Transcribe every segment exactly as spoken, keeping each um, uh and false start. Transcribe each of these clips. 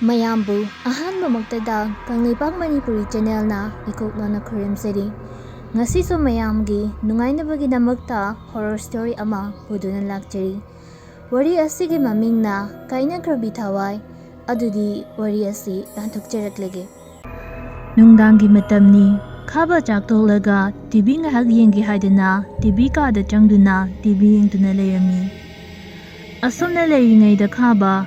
ꯃꯌꯥꯝꯕꯨ ꯑꯍꯥꯟꯕꯃꯛꯇꯗ ꯀꯪꯂꯩꯄꯥꯛ ꯃꯅꯤꯄꯨꯔꯤ ꯆꯦꯅꯦꯜꯅ ꯏꯀꯣꯛ ꯅꯧꯅ ꯈꯨꯔꯨꯝꯖꯔꯤ꯫ ꯉꯁꯤꯁꯨ ꯃꯌꯥꯝꯒꯤ ꯅꯨꯡꯉꯥꯏꯅꯕꯒꯤꯗꯃꯛꯇ ꯍꯣꯔꯔ ꯁ꯭ꯇꯣꯔꯤ ꯑꯃ ꯄꯨꯗꯨꯅ ꯂꯥꯛꯆꯔꯤ꯫ ꯋꯥꯔꯤ ꯑꯁꯤꯒꯤ ꯃꯃꯤꯡꯅ ꯀꯥꯏꯅꯈ꯭ꯔꯕꯤ ꯊꯋꯥꯏ꯫ ꯑꯗꯨꯗꯤ ꯋꯥꯔꯤ ꯑꯁꯤ ꯂꯥꯟꯊꯣꯛꯆꯔꯛꯂꯒꯦ꯫ ꯅꯨꯡꯗꯥꯡꯒꯤ ꯃꯇꯝꯅꯤ꯫ ꯈꯥꯕ ꯆꯥꯛ ꯇꯣꯛꯂꯒ ꯇꯤ ꯚꯤ ꯉꯥꯏꯍꯥꯛ ꯌꯦꯡꯒꯦ ꯍꯥꯏꯗꯨꯅ ꯇꯤ ꯚꯤ ꯀꯥꯗ ꯆꯪꯗꯨꯅ ꯇꯤ ꯚꯤ ꯌꯦꯡꯗꯨꯅ ꯂꯩꯔꯝꯃꯤ꯫ ꯑꯁꯨꯝꯅ ꯂꯩꯔꯤꯉꯩꯗ ꯈꯥꯕ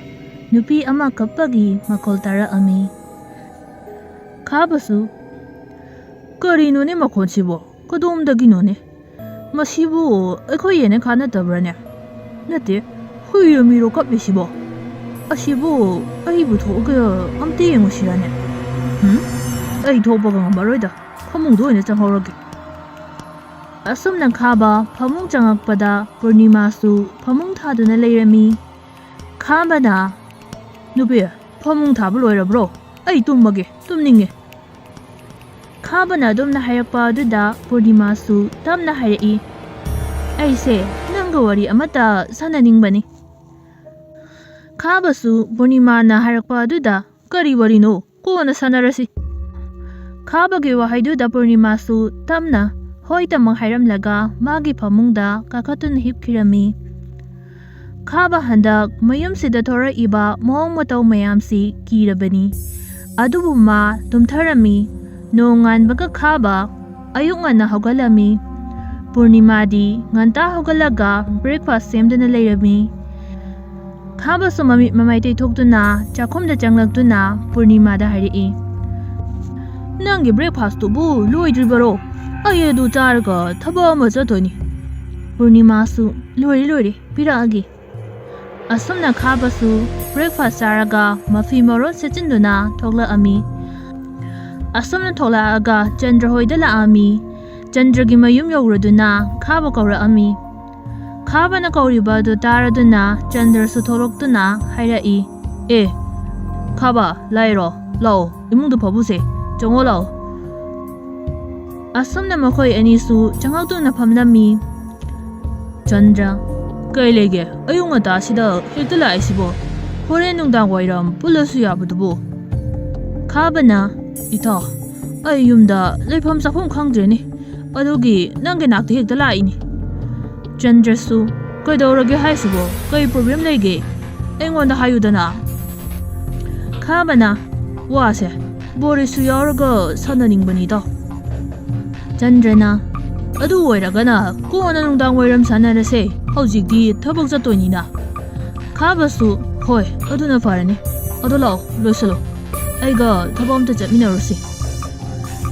ꯅꯨꯄꯤ ꯑꯃ ꯀꯞꯄꯒꯤ ꯃꯈꯣꯜ ꯇꯥꯔꯛꯑꯝꯃꯤ꯫ ꯈꯥꯕꯁꯨ, "ꯀꯔꯤꯅꯣꯅꯦ ꯃꯈꯣꯟꯁꯤꯕꯣ? ꯀꯗꯣꯝꯗꯒꯤꯅꯣꯅꯦ? ꯃꯁꯤꯕꯨ ꯑꯩꯈꯣꯏ ꯌꯦꯟꯅꯈꯥ ꯅꯠꯇꯕ꯭ꯔꯥꯅꯦ? ꯅꯠꯇꯦ, ꯍꯨꯏꯔꯣ ꯃꯤꯔꯣ ꯀꯞꯂꯤꯁꯤꯕꯣ? ꯑꯁꯤꯕꯨ ꯑꯩꯕꯨ ꯊꯣꯛꯑꯒ ꯑꯝꯇ ꯌꯦꯡꯉꯨꯁꯤꯔꯥꯅꯦ? ꯍꯨꯝ? ꯑꯩ ꯊꯣꯛꯄꯒ ꯉꯝꯃꯔꯣꯏꯗ, ꯐꯃꯨꯡꯗ ꯑꯣꯏꯅ ꯆꯪꯍꯧꯔꯒꯦ꯫" ꯑꯁꯨꯝꯅ ꯈꯥꯕ ꯐꯃꯨꯡ ꯆꯪꯉꯛꯄꯗ ꯄꯨꯔꯅꯤꯃꯥꯁꯨ ꯐꯃꯨꯡ ꯊꯥꯗꯨꯅ ꯂꯩꯔꯝꯃꯤ꯫ ꯈꯥꯕꯅ, "ꯅꯨꯄꯤ, ꯐꯃꯨꯡ ꯊꯥꯕ ꯂꯣꯏꯔꯕ꯭ꯔꯣ? ꯑꯩ ꯇꯨꯝꯃꯒꯦ, ꯇꯨꯝꯅꯤꯡꯉꯦ꯫" ꯈꯥꯕꯅ ꯑꯗꯨꯝꯅ ꯍꯥꯏꯔꯛꯄ ꯑꯗꯨꯗ ꯄꯨꯔꯅꯤꯃꯥꯁꯨ ꯇꯞꯅ ꯍꯥꯏꯔꯛꯏ, "ꯑꯩꯁꯦ ꯅꯪꯒ ꯋꯥꯔꯤ ꯑꯃꯇ ꯁꯥꯟꯅꯅꯤꯡꯕꯅꯤ꯫" ꯈꯥꯕꯁꯨ ꯄꯨꯔꯅꯤꯃꯥꯅ ꯍꯥꯏꯔꯛꯄ ꯑꯗꯨꯗ, "ꯀꯔꯤ ꯋꯥꯔꯤꯅꯣ? ꯀꯣꯟꯅ ꯁꯥꯟꯅꯔꯁꯤ꯫" ꯈꯥꯕꯒꯤ ꯋꯥꯍꯩꯗꯨꯗ ꯄꯨꯔꯅꯤꯃꯥꯁꯨ ꯇꯞꯅ ꯍꯣꯏ ꯇꯝꯃꯛ ꯍꯥꯏꯔꯝꯂꯒ ꯃꯥꯒꯤ ꯐꯃꯨꯡꯗ ꯀꯥꯈꯠꯇꯨꯅ ꯍꯤꯞꯈꯤꯔꯝꯃꯤ꯫ ꯈꯥꯕ ꯍꯟꯗꯛ ꯃꯌꯨꯝꯁꯤꯗ ꯊꯣꯔꯛꯏꯕ ꯃꯑꯣꯡ ꯃꯇꯧ ꯃꯌꯥꯝꯁꯤ ꯀꯤꯔꯕꯅꯤ꯫ ꯑꯗꯨꯕꯨ ꯃꯥ ꯇꯨꯝꯊꯔꯝꯃꯤ꯫ ꯅꯣꯡꯉꯥꯟꯕꯒ ꯈꯥꯕ ꯑꯌꯨꯛ ꯉꯟꯅ ꯍꯧꯒꯠꯂꯝꯃꯤ꯫ ꯄꯨꯔꯅꯤꯃꯥꯗꯤ ꯉꯟꯇꯥ ꯍꯧꯒꯠꯂꯒ ꯕ꯭ꯔꯦꯛꯐꯥꯁ ꯁꯦꯝꯗꯨꯅ ꯂꯩꯔꯝꯃꯤ꯫ ꯈꯥꯕꯁꯨ ꯃꯃꯤꯠ ꯃꯃꯥꯏ ꯇꯩꯊꯣꯛꯇꯨꯅ ꯆꯥꯛꯈꯨꯝꯗ ꯆꯪꯂꯛꯇꯨꯅ ꯄꯨꯔꯅꯤꯃꯥꯗ ꯍꯥꯏꯔꯛꯏ, "ꯅꯪꯒꯤ ꯕ꯭ꯔꯦꯛꯐꯥꯁꯇꯨꯕꯨ ꯂꯣꯏꯗ꯭ꯔꯤꯕꯔꯣ? ꯑꯩ ꯑꯗꯨ ꯆꯥꯔꯒ ꯊꯕꯛ ꯑꯃ ꯆꯠꯇꯣꯏꯅꯤ꯫" ꯄꯨꯔꯅꯤꯃꯥꯁꯨ, "ꯂꯣꯏꯔꯦ, ꯂꯣꯏꯔꯦ, ꯄꯤꯔꯛꯑꯒꯦ꯫" ꯑꯁꯨꯝꯅ ꯈꯥꯕꯁꯨ ꯕ꯭ꯔꯦꯛꯐꯥꯁ ꯆꯥꯔꯒ ꯃꯐꯤ ꯃꯔꯣꯟ ꯁꯦꯠꯆꯤꯟꯗꯨꯅ ꯊꯣꯛꯂꯛꯑꯝꯃꯤ꯫ ꯑꯁꯨꯝꯅ ꯊꯣꯛꯂꯛꯑꯒ ꯆꯟꯗ꯭ꯔ ꯍꯣꯏꯗ ꯂꯥꯛꯑꯝꯃꯤ꯫ ꯆꯟꯗ꯭ꯔꯒꯤ ꯃꯌꯨꯝ ꯌꯧꯔꯗꯨꯅ ꯈꯥꯕ ꯀꯧꯔꯛꯑꯝꯃꯤ꯫ ꯈꯥꯕꯅ ꯀꯧꯔꯤꯕ ꯑꯗꯨ ꯇꯥꯔꯗꯨꯅ ꯆꯟꯗ꯭ꯔꯁꯨ ꯊꯣꯛꯂꯛꯇꯨꯅ ꯍꯥꯏꯔꯛꯏ, "ꯑꯦ, ꯈꯥꯕ, ꯂꯥꯛꯏꯔꯣ? ꯂꯥꯛꯑꯣ, ꯏꯃꯨꯡꯗ ꯐꯥꯎꯕꯁꯦ, ꯆꯪꯉꯣ ꯂꯥꯛꯑꯣ꯫" ꯑꯁꯨꯝꯅ ꯃꯈꯣꯏ ꯑꯅꯤꯁꯨ ꯆꯪꯉꯛꯇꯨꯅ ꯐꯝꯂꯝꯃꯤ꯫ ꯆꯟꯗ꯭ꯔ, "ꯀꯩ ꯂꯩꯒꯦ? ꯑꯌꯨꯛ ꯉꯟꯇꯥꯁꯤꯗ ꯍꯦꯛꯇ ꯂꯥꯛꯏꯁꯤꯕꯣ?" ꯍꯣꯔꯦꯟ ꯅꯨꯡꯗꯥꯡ ꯋꯥꯏꯔꯝ ꯄꯨꯜꯂꯁꯨ ꯌꯥꯕꯗꯨꯕꯨ꯫ ꯈꯥꯕꯅ, "ꯏꯇꯥꯎ, ꯑꯩ ꯌꯨꯝꯗ ꯂꯩꯐꯝ ꯆꯥꯐꯝ ꯈꯪꯗ꯭ꯔꯦꯅꯦ, ꯑꯗꯨꯒꯤ ꯅꯪꯒꯤ ꯅꯥꯛꯇ ꯍꯦꯛꯇ ꯂꯥꯛꯏꯅꯤ꯫" ꯆꯟꯗ꯭ꯔꯁꯨ, "ꯀꯩꯗꯧꯔꯒꯦ ꯍꯥꯏꯁꯤꯕꯣ? ꯀꯩ problem ꯂꯩꯒꯦ? ꯑꯩꯉꯣꯟꯗ ꯍꯥꯏꯌꯨꯗꯅ꯫" ꯈꯥꯕꯅ, "ꯋꯥꯁꯦ ꯕꯣꯔꯤꯁꯁꯨ ꯌꯥꯎꯔꯒ ꯁꯥꯟꯅꯅꯤꯡꯕꯅꯤꯗꯣ꯫" ꯆꯟꯗ꯭ꯔꯅ, "ꯑꯗꯨ ꯑꯣꯏꯔꯒꯅ ꯀꯣꯟꯅ ꯅꯨꯡꯗꯥꯡ ꯋꯥꯏꯔꯝ ꯁꯥꯟꯅꯔꯁꯦ, ꯍꯧꯖꯤꯛꯇꯤ ꯊꯕꯛ ꯆꯠꯇꯣꯏꯅꯤꯅ꯫" ꯈꯥꯕꯁꯨ, "ꯍꯣꯏ, ꯑꯗꯨꯅ ꯐꯔꯅꯤ꯫ ꯑꯗꯣ ꯂꯥꯛꯑꯣ, ꯂꯣꯏꯁꯤꯜꯂꯣ, ꯑꯩꯒ ꯊꯕꯛ ꯑꯝꯇ ꯆꯠꯃꯤꯟꯅꯔꯨꯁꯤ꯫"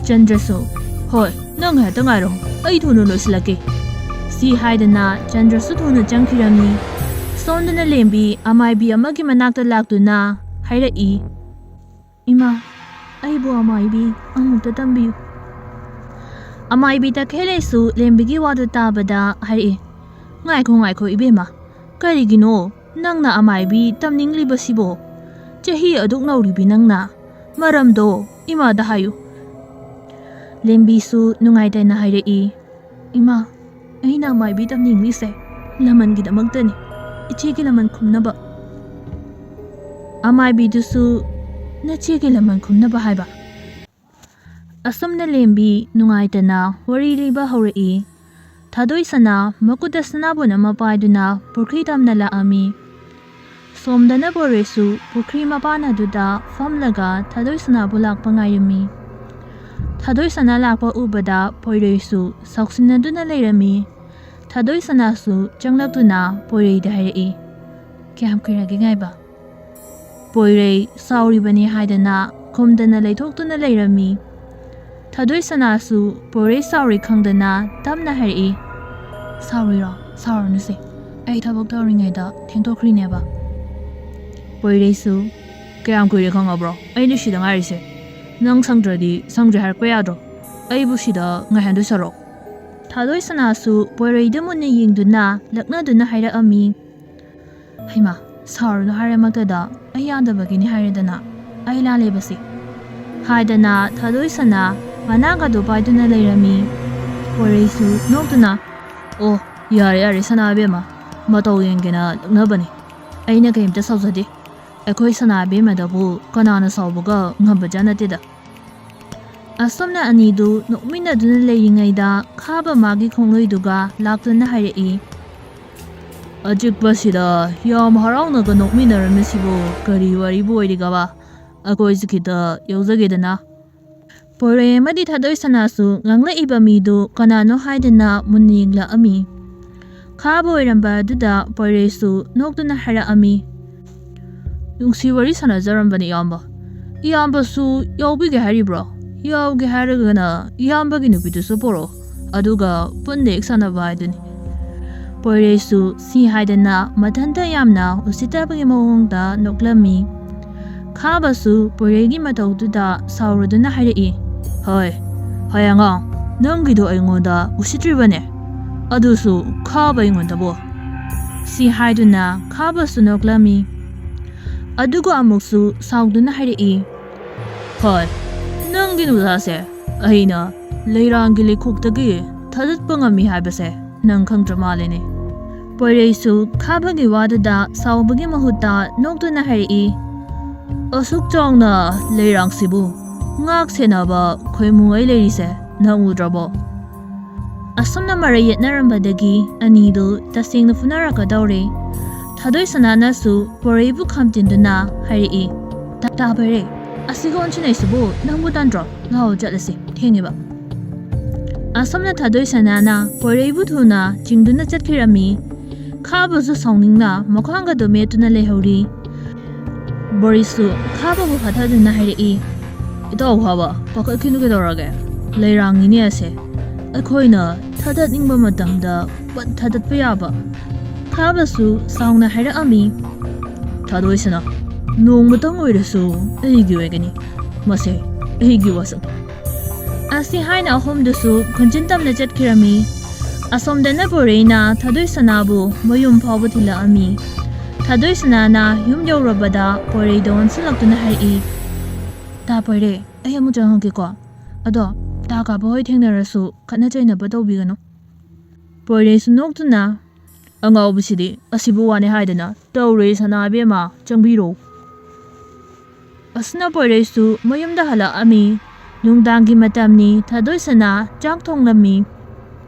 ꯆꯟꯗ꯭ꯔꯁꯨ, "ꯍꯣꯏ, ꯅꯪ ꯉꯥꯏꯍꯥꯛꯇ ꯉꯥꯏꯔꯣ, ꯑꯩ ꯊꯨꯅ ꯂꯣꯏꯁꯤꯜꯂꯛꯀꯦ꯫" ꯁꯤ ꯍꯥꯏꯗꯅ ꯆꯟꯗ꯭ꯔꯁꯨ ꯊꯨꯅ ꯆꯪꯈꯤꯔꯝꯃꯤ꯫ ꯁꯣꯝꯗꯅ ꯂꯦꯝꯕꯤ ꯑꯃꯥꯏꯕꯤ ꯑꯃꯒꯤ ꯃꯅꯥꯛꯇ ꯂꯥꯛꯇꯨꯅ ꯍꯥꯏꯔꯛꯏ, "ꯏꯃꯥ, ꯑꯩꯕꯨ ꯑꯃꯥꯏꯕꯤ ꯑꯃꯨꯛꯇ ꯇꯝꯕꯤꯌꯨ꯫" ꯑꯃꯥꯏꯕꯤ ꯇꯈꯦꯜꯂꯩꯁꯨ ꯂꯦꯝꯕꯤꯒꯤ ꯋꯥꯗꯨ ꯇꯥꯕꯗ ꯍꯥꯏꯔꯛꯏ, "ꯉꯥꯏꯈꯣ, ꯉꯥꯏꯈꯣ ꯏꯕꯦꯝꯃ, ꯀꯔꯤꯒꯤꯅꯣ ꯅꯪꯅ ꯑꯃꯥꯏꯕꯤ ꯇꯝꯅꯤꯡꯂꯤꯕꯁꯤꯕꯣ? ꯆꯍꯤ ꯑꯗꯨꯛ ꯅꯧꯔꯤꯕꯤ ꯅꯪꯅ꯫ ꯃꯔꯝꯗꯣ ꯏꯃꯥꯗ ꯍꯥꯏꯌꯨ꯫" ꯂꯦꯝꯕꯤꯁꯨ ꯅꯨꯡꯉꯥꯏꯇꯅ ꯍꯥꯏꯔꯛꯏ, "ꯏꯃꯥ, ꯑꯩꯅ ꯑꯃꯥꯏꯕꯤ ꯇꯝꯅꯤꯡꯂꯤꯁꯦ ꯂꯃꯟꯒꯤꯗꯃꯛꯇꯅꯤ, ꯏꯆꯦꯒꯤ ꯂꯃꯟ ꯈꯨꯝꯅꯕ꯫" ꯑꯃꯥꯏꯕꯤꯗꯨꯁꯨ, "ꯅꯆꯦꯒꯤ ꯂꯃꯟ ꯈꯨꯝꯅꯕ ꯍꯥꯏꯕ?" ꯑꯁꯨꯝꯅ ꯂꯦꯝꯕꯤ ꯅꯨꯡꯉꯥꯏꯇꯅ ꯋꯥꯔꯤ ꯂꯤꯕ ꯍꯧꯔꯛꯏ꯫ ꯊꯥꯗꯣꯏ ꯁꯅꯥ ꯃꯈꯨꯠꯇ ꯁꯅꯥꯕꯨꯟ ꯑꯃ ꯄꯥꯏꯗꯨꯅ ꯄꯨꯈ꯭ꯔꯤ ꯇꯝꯅ ꯂꯥꯛꯑꯝꯃꯤ꯫ ꯁꯣꯝꯗꯅ ꯄꯣꯏꯔꯩꯁꯨ ꯄꯨꯈ꯭ꯔꯤ ꯃꯄꯥꯟ ꯑꯗꯨꯗ ꯐꯝꯂꯒ ꯊꯥꯗꯣꯏ ꯁꯅꯥꯕꯨ ꯂꯥꯛꯄ ꯉꯥꯏꯔꯝꯃꯤ꯫ ꯊꯥꯗꯣꯏ ꯁꯅꯥ ꯂꯥꯛꯄ ꯎꯕꯗ ꯄꯣꯏꯔꯩꯁꯨ ꯁꯥꯎꯁꯤꯟꯅꯗꯨꯅ ꯂꯩꯔꯝꯃꯤ꯫ ꯊꯥꯗꯣꯏ ꯁꯅꯥꯁꯨ ꯆꯪꯂꯛꯇꯨꯅ ꯄꯣꯏꯔꯩꯗ ꯍꯥꯏꯔꯛꯏ, "ꯀꯌꯥꯝ ꯀꯨꯏꯔꯒꯦ ꯉꯥꯏꯕ?" ꯄꯣꯏꯔꯩ ꯁꯥꯎꯔꯤꯕꯅꯤ ꯍꯥꯏꯗꯅ ꯈꯨꯝꯗꯅ ꯂꯩꯊꯣꯛꯇꯨꯅ ꯂꯩꯔꯝꯃꯤ꯫ ꯊꯥꯗꯣꯏ ꯁꯅꯥꯁꯨ ꯄꯣꯏꯔꯩ ꯁꯥꯎꯔꯤ ꯈꯪꯗꯅ ꯇꯞꯅ ꯍꯥꯏꯔꯛꯏ, "ꯁꯥꯎꯔꯤꯔꯣ? ꯁꯥꯎꯔꯅꯨꯁꯦ, ꯑꯩ ꯊꯕꯛ ꯇꯧꯔꯤꯉꯩꯗ ꯊꯦꯡꯗꯣꯛꯈ꯭ꯔꯤꯅꯦꯕ꯫" ꯄꯣꯏꯔꯩꯁꯨ, "ꯀꯌꯥꯝ ꯀꯨꯏꯔꯦ ꯈꯪꯉꯕ꯭ꯔꯣ ꯑꯩꯅ ꯁꯤꯗ ꯉꯥꯏꯔꯤꯁꯦ? ꯅꯪ ꯁꯪꯗ꯭ꯔꯗꯤ ꯁꯪꯗ꯭ꯔꯦ ꯍꯥꯏꯔꯛꯄ ꯌꯥꯗ꯭ꯔꯣ? ꯑꯩꯕꯨ ꯁꯤꯗ ꯉꯥꯏꯍꯟꯗꯣꯏ ꯁꯔꯨꯛ꯫" ꯊꯥꯗꯣꯏ ꯁꯅꯥꯁꯨ ꯄꯣꯏꯔꯩꯗ ꯃꯨꯟꯅ ꯌꯦꯡꯗꯨꯅ ꯂꯛꯅꯗꯨꯅ ꯍꯥꯏꯔꯛꯑꯝꯃꯤ, "ꯍꯩꯃꯥ, ꯁꯥꯎꯔꯅꯨ ꯍꯥꯏꯔꯃꯛꯇꯗ ꯑꯩ ꯌꯥꯗꯕꯒꯤꯅꯤ ꯍꯥꯏꯔꯦꯗꯅ, ꯑꯩ ꯂꯥꯜꯂꯦꯕꯁꯦ꯫" ꯍꯥꯏꯗꯅ ꯊꯥꯗꯣꯏ ꯁꯅꯥ ꯃꯅꯥꯒꯗꯣ ꯄꯥꯏꯗꯨꯅ ꯂꯩꯔꯝꯃꯤ꯫ ꯄꯣꯏꯔꯩꯁꯨ ꯅꯣꯛꯇꯨꯅ, "ꯑꯣ, ꯌꯥꯔꯦ ꯌꯥꯔꯦ ꯁꯅꯥ ꯏꯕꯦꯝꯃ, ꯃꯇꯧ ꯌꯦꯡꯒꯦꯅ ꯂꯛꯅꯕꯅꯤ, ꯑꯩꯅ ꯀꯩꯝꯇ ꯁꯥꯎꯖꯗꯦ꯫ ꯑꯩꯈꯣꯏ ꯁꯅꯥ ꯏꯕꯦꯝꯃꯗꯕꯨ ꯀꯅꯥꯅ ꯁꯥꯎꯕꯒ ꯉꯝꯕꯖꯥꯠ ꯅꯠꯇꯦꯗ꯫ ꯑꯁꯨꯝꯅ ꯑꯅꯤꯗꯨ ꯅꯣꯛꯃꯤꯟꯅꯗꯨꯅ ꯂꯩꯔꯤꯉꯩꯗ ꯈꯥꯕ ꯃꯥꯒꯤ ꯈꯣꯡꯂꯣꯏꯗꯨꯒ ꯂꯥꯛꯇꯨꯅ ꯍꯥꯏꯔꯛꯏ꯫ ꯑꯆꯤꯛꯄꯁꯤꯗ ꯌꯥꯝ ꯍꯔꯥꯎꯅꯒ ꯅꯣꯛꯃꯤꯟꯅꯔꯝꯃꯤꯁꯤꯕꯨ ꯀꯔꯤ ꯋꯥꯔꯤꯕꯨ ꯑꯣꯏꯔꯤꯒꯕ? ꯑꯩꯈꯣꯏꯁꯨ ꯈꯤꯇ ꯌꯥꯎꯖꯒꯦꯗꯅ꯫ ꯄꯣꯏꯔꯩ ꯑꯃꯗꯤ ꯊꯥꯗꯣꯏ ꯁꯅꯥꯁꯨ ꯉꯥꯡꯂꯛꯏꯕ ꯃꯤꯗꯨ ꯀꯅꯥꯅꯣ ꯍꯥꯏꯗꯨꯅ ꯃꯨꯟꯅ ꯌꯦꯡꯂꯛꯑꯝꯃꯤ꯫ ꯈꯥꯕ ꯑꯣꯏꯔꯝꯕ ꯑꯗꯨꯗ ꯄꯣꯏꯔꯩꯁꯨ ꯅꯣꯛꯇꯨꯅ ꯍꯥꯏꯔꯛꯑꯝꯃꯤ꯫ ꯅꯨꯡꯁꯤ ꯋꯥꯔꯤ ꯁꯥꯟꯅꯖꯔꯝꯕꯅꯤ ꯏꯌꯥꯝꯕ꯫ ꯏꯌꯥꯝꯕꯁꯨ ꯌꯥꯎꯕꯤꯒꯦ ꯍꯥꯏꯔꯤꯕ꯭ꯔꯣ? ꯌꯥꯎꯒꯦ ꯍꯥꯏꯔꯒꯅ ꯏꯌꯥꯝꯕꯒꯤ ꯅꯨꯄꯤꯗꯨꯁꯨ ꯄꯣꯔꯛꯑꯣ꯫ ꯑꯗꯨꯒ ꯄꯨꯟꯅ ꯍꯦꯛ ꯁꯥꯟꯅꯕ ꯍꯥꯏꯗꯨꯅꯤ꯫ ꯄꯣꯏꯔꯩꯁꯨ ꯁꯤ ꯍꯥꯏꯗꯅ ꯃꯊꯟꯇ ꯌꯥꯝꯅ ꯎꯁꯤꯠꯇꯕꯒꯤ ꯃꯑꯣꯡꯗ ꯅꯣꯛꯂꯝꯃꯤ꯫ ꯈꯥꯕꯁꯨ ꯄꯣꯏꯔꯩꯒꯤ ꯃꯇꯧꯗꯨꯗ ꯁꯥꯎꯔꯗꯨꯅ ꯍꯥꯏꯔꯛꯏ, "ꯍꯣꯏ, ꯍꯣꯏ ꯑꯉꯥꯡ, ꯅꯪꯒꯤꯗꯣ ꯑꯩꯉꯣꯟꯗ ꯎꯁꯤꯠꯇ꯭ꯔꯤꯕꯅꯦ, ꯑꯗꯨꯁꯨ ꯈꯥꯕ ꯑꯩꯉꯣꯟꯗꯕꯨ?" ꯁꯤ ꯍꯥꯏꯗꯨꯅ ꯈꯥꯕꯁꯨ ꯅꯣꯛꯂꯝꯃꯤ꯫ ꯑꯗꯨꯒ ꯑꯃꯨꯛꯁꯨ ꯁꯥꯎꯗꯨꯅ ꯍꯥꯏꯔꯛꯏ, "ꯍꯣꯏ, ꯅꯪꯒꯤ ꯅꯨꯄꯥꯁꯦ ꯑꯩꯅ ꯂꯩꯔꯥꯡꯒꯤ ꯂꯩꯈꯣꯛꯇꯒꯤ ꯊꯥꯗꯠꯄ ꯉꯝꯃꯤ ꯍꯥꯏꯕꯁꯦ ꯅꯪ ꯈꯪꯗ꯭ꯔ ꯃꯥꯜꯂꯦꯅꯦ?" ꯄꯣꯏꯔꯩꯁꯨ ꯈꯥꯕꯒꯤ ꯋꯥꯗꯨꯗ ꯁꯥꯎꯕꯒꯤ ꯃꯍꯨꯠꯇ ꯅꯣꯛꯇꯨꯅ ꯍꯥꯏꯔꯛꯏ, "ꯑꯁꯨꯛ ꯆꯥꯎꯅ ꯂꯩꯔꯥꯡꯁꯤꯕꯨ ꯉꯥꯛ ꯁꯦꯟꯅꯕ ꯈꯣꯏꯃꯨꯉꯩ ꯂꯩꯔꯤꯁꯦ ꯅꯪ ꯎꯗ꯭ꯔꯕꯣ?" ꯑꯁꯨꯝꯅ ꯃꯔꯩ ꯌꯦꯠꯅꯔꯝꯕꯗꯒꯤ ꯑꯅꯤꯗꯨ ꯇꯁꯦꯡꯅ ꯐꯨꯅꯔꯛꯀꯗꯧꯔꯦ꯫ ꯊꯥꯗꯣꯏ ꯁꯅꯥꯅꯁꯨ ꯄꯣꯏꯔꯩꯕꯨ ꯈꯥꯝꯖꯤꯟꯗꯨꯅ ꯍꯥꯏꯔꯛꯏ, "ꯇꯥ-, ꯇꯥ ꯄꯣꯏꯔꯩ, ꯑꯁꯤꯒ ꯑꯣꯟꯁꯤꯟꯅꯩꯁꯤꯕꯨ ꯅꯪꯕꯨ ꯇꯟꯗ꯭ꯔꯣ? ꯂꯥꯛꯑꯣ ꯆꯠꯂꯁꯤ, ꯊꯦꯡꯉꯦꯕ꯫" ꯑꯁꯨꯝꯅ ꯊꯥꯗꯣꯏ ꯁꯅꯥꯅ ꯄꯣꯏꯔꯩꯕꯨ ꯊꯨꯅ ꯆꯤꯡꯗꯨꯅ ꯆꯠꯈꯤꯔꯝꯃꯤ꯫ ꯈꯥꯕꯁꯨ ꯁꯥꯎꯅꯤꯡꯅ ꯃꯈ꯭ꯋꯥꯡꯒꯗꯨ ꯃꯦꯠꯇꯨꯅ ꯂꯩꯍꯧꯔꯤ꯫ ꯕꯣꯔꯤꯁꯁꯨ ꯈꯥꯕꯕꯨ ꯐꯥꯊꯗꯨꯅ ꯍꯥꯏꯔꯛꯏ, "ꯏꯇꯥꯎ ꯈꯥꯕ, ꯄꯥꯈꯠꯈꯤꯅꯨ ꯀꯩꯗꯧꯔꯒꯦ? ꯂꯩꯔꯥꯡꯅꯤꯅꯦ ꯑꯁꯦ꯫ ꯑꯩꯈꯣꯏꯅ ꯊꯥꯗꯠꯅꯤꯡꯕ ꯃꯇꯝꯗ ꯄꯠ ꯊꯥꯗꯠꯄ ꯌꯥꯕ꯫" ꯈꯥꯕꯁꯨ ꯁꯥꯎꯅ ꯍꯥꯏꯔꯛꯑꯝꯃꯤ, "ꯊꯥꯗꯣꯏ ꯁꯅꯥ, ꯅꯣꯡꯃꯇꯪ ꯑꯣꯏꯔꯁꯨ ꯑꯩꯒꯤ ꯑꯣꯏꯒꯅꯤ꯫ ꯃꯁꯦ ꯑꯩꯒꯤ ꯋꯥꯁꯛꯅꯤ꯫" ꯑꯁꯤ ꯍꯥꯏꯅ ꯑꯍꯨꯝꯗꯨꯁꯨ ꯈꯨꯟꯖꯤꯟ ꯇꯝꯅ ꯆꯠꯈꯤꯔꯝꯃꯤ꯫ ꯑꯁꯣꯝꯗꯅ ꯄꯣꯏꯔꯩꯅ ꯊꯥꯗꯣꯏ ꯁꯅꯥꯕꯨ ꯃꯌꯨꯝ ꯐꯥꯎꯕ ꯊꯤꯜꯂꯛꯑꯝꯃꯤ꯫ ꯊꯥꯗꯣꯏ ꯁꯅꯥꯅ ꯌꯨꯝ ꯌꯧꯔꯕꯗ ꯄꯣꯏꯔꯩꯗ ꯑꯣꯟꯁꯤꯜꯂꯛꯇꯨꯅ ꯍꯥꯏꯔꯛꯏ, "ꯇꯥ ꯄꯣꯏꯔꯩ, ꯑꯩ ꯑꯃꯨꯛ ꯆꯪꯉꯛꯀꯦꯀꯣ꯫ ꯑꯗꯣ ꯇꯥ ꯀꯥꯕ ꯍꯣꯏ ꯊꯦꯡꯅꯔꯁꯨ ꯈꯠꯅ ꯆꯩꯅꯕ ꯇꯧꯕꯤꯒꯅꯨ꯫" ꯄꯣꯏꯔꯩꯁꯨ ꯅꯣꯛꯇꯨꯅ, "ꯑꯉꯥꯎꯕꯁꯤꯗꯤ ꯑꯁꯤꯕꯨ ꯋꯥꯅꯤ ꯍꯥꯏꯗꯅ ꯇꯧꯔꯦ ꯁꯅꯥ ꯏꯕꯦꯝꯃ, ꯆꯪꯕꯤꯔꯣ꯫" ꯑꯁꯨꯅ ꯄꯣꯏꯔꯩꯁꯨ ꯃꯌꯨꯝꯗ ꯍꯜꯂꯛꯑꯝꯃꯤ꯫ ꯅꯨꯡꯗꯥꯡꯒꯤ ꯃꯇꯝꯅꯤ꯫ ꯊꯥꯗꯣꯏꯁꯅꯥ ꯆꯥꯛ ꯊꯣꯡꯂꯝꯃꯤ꯫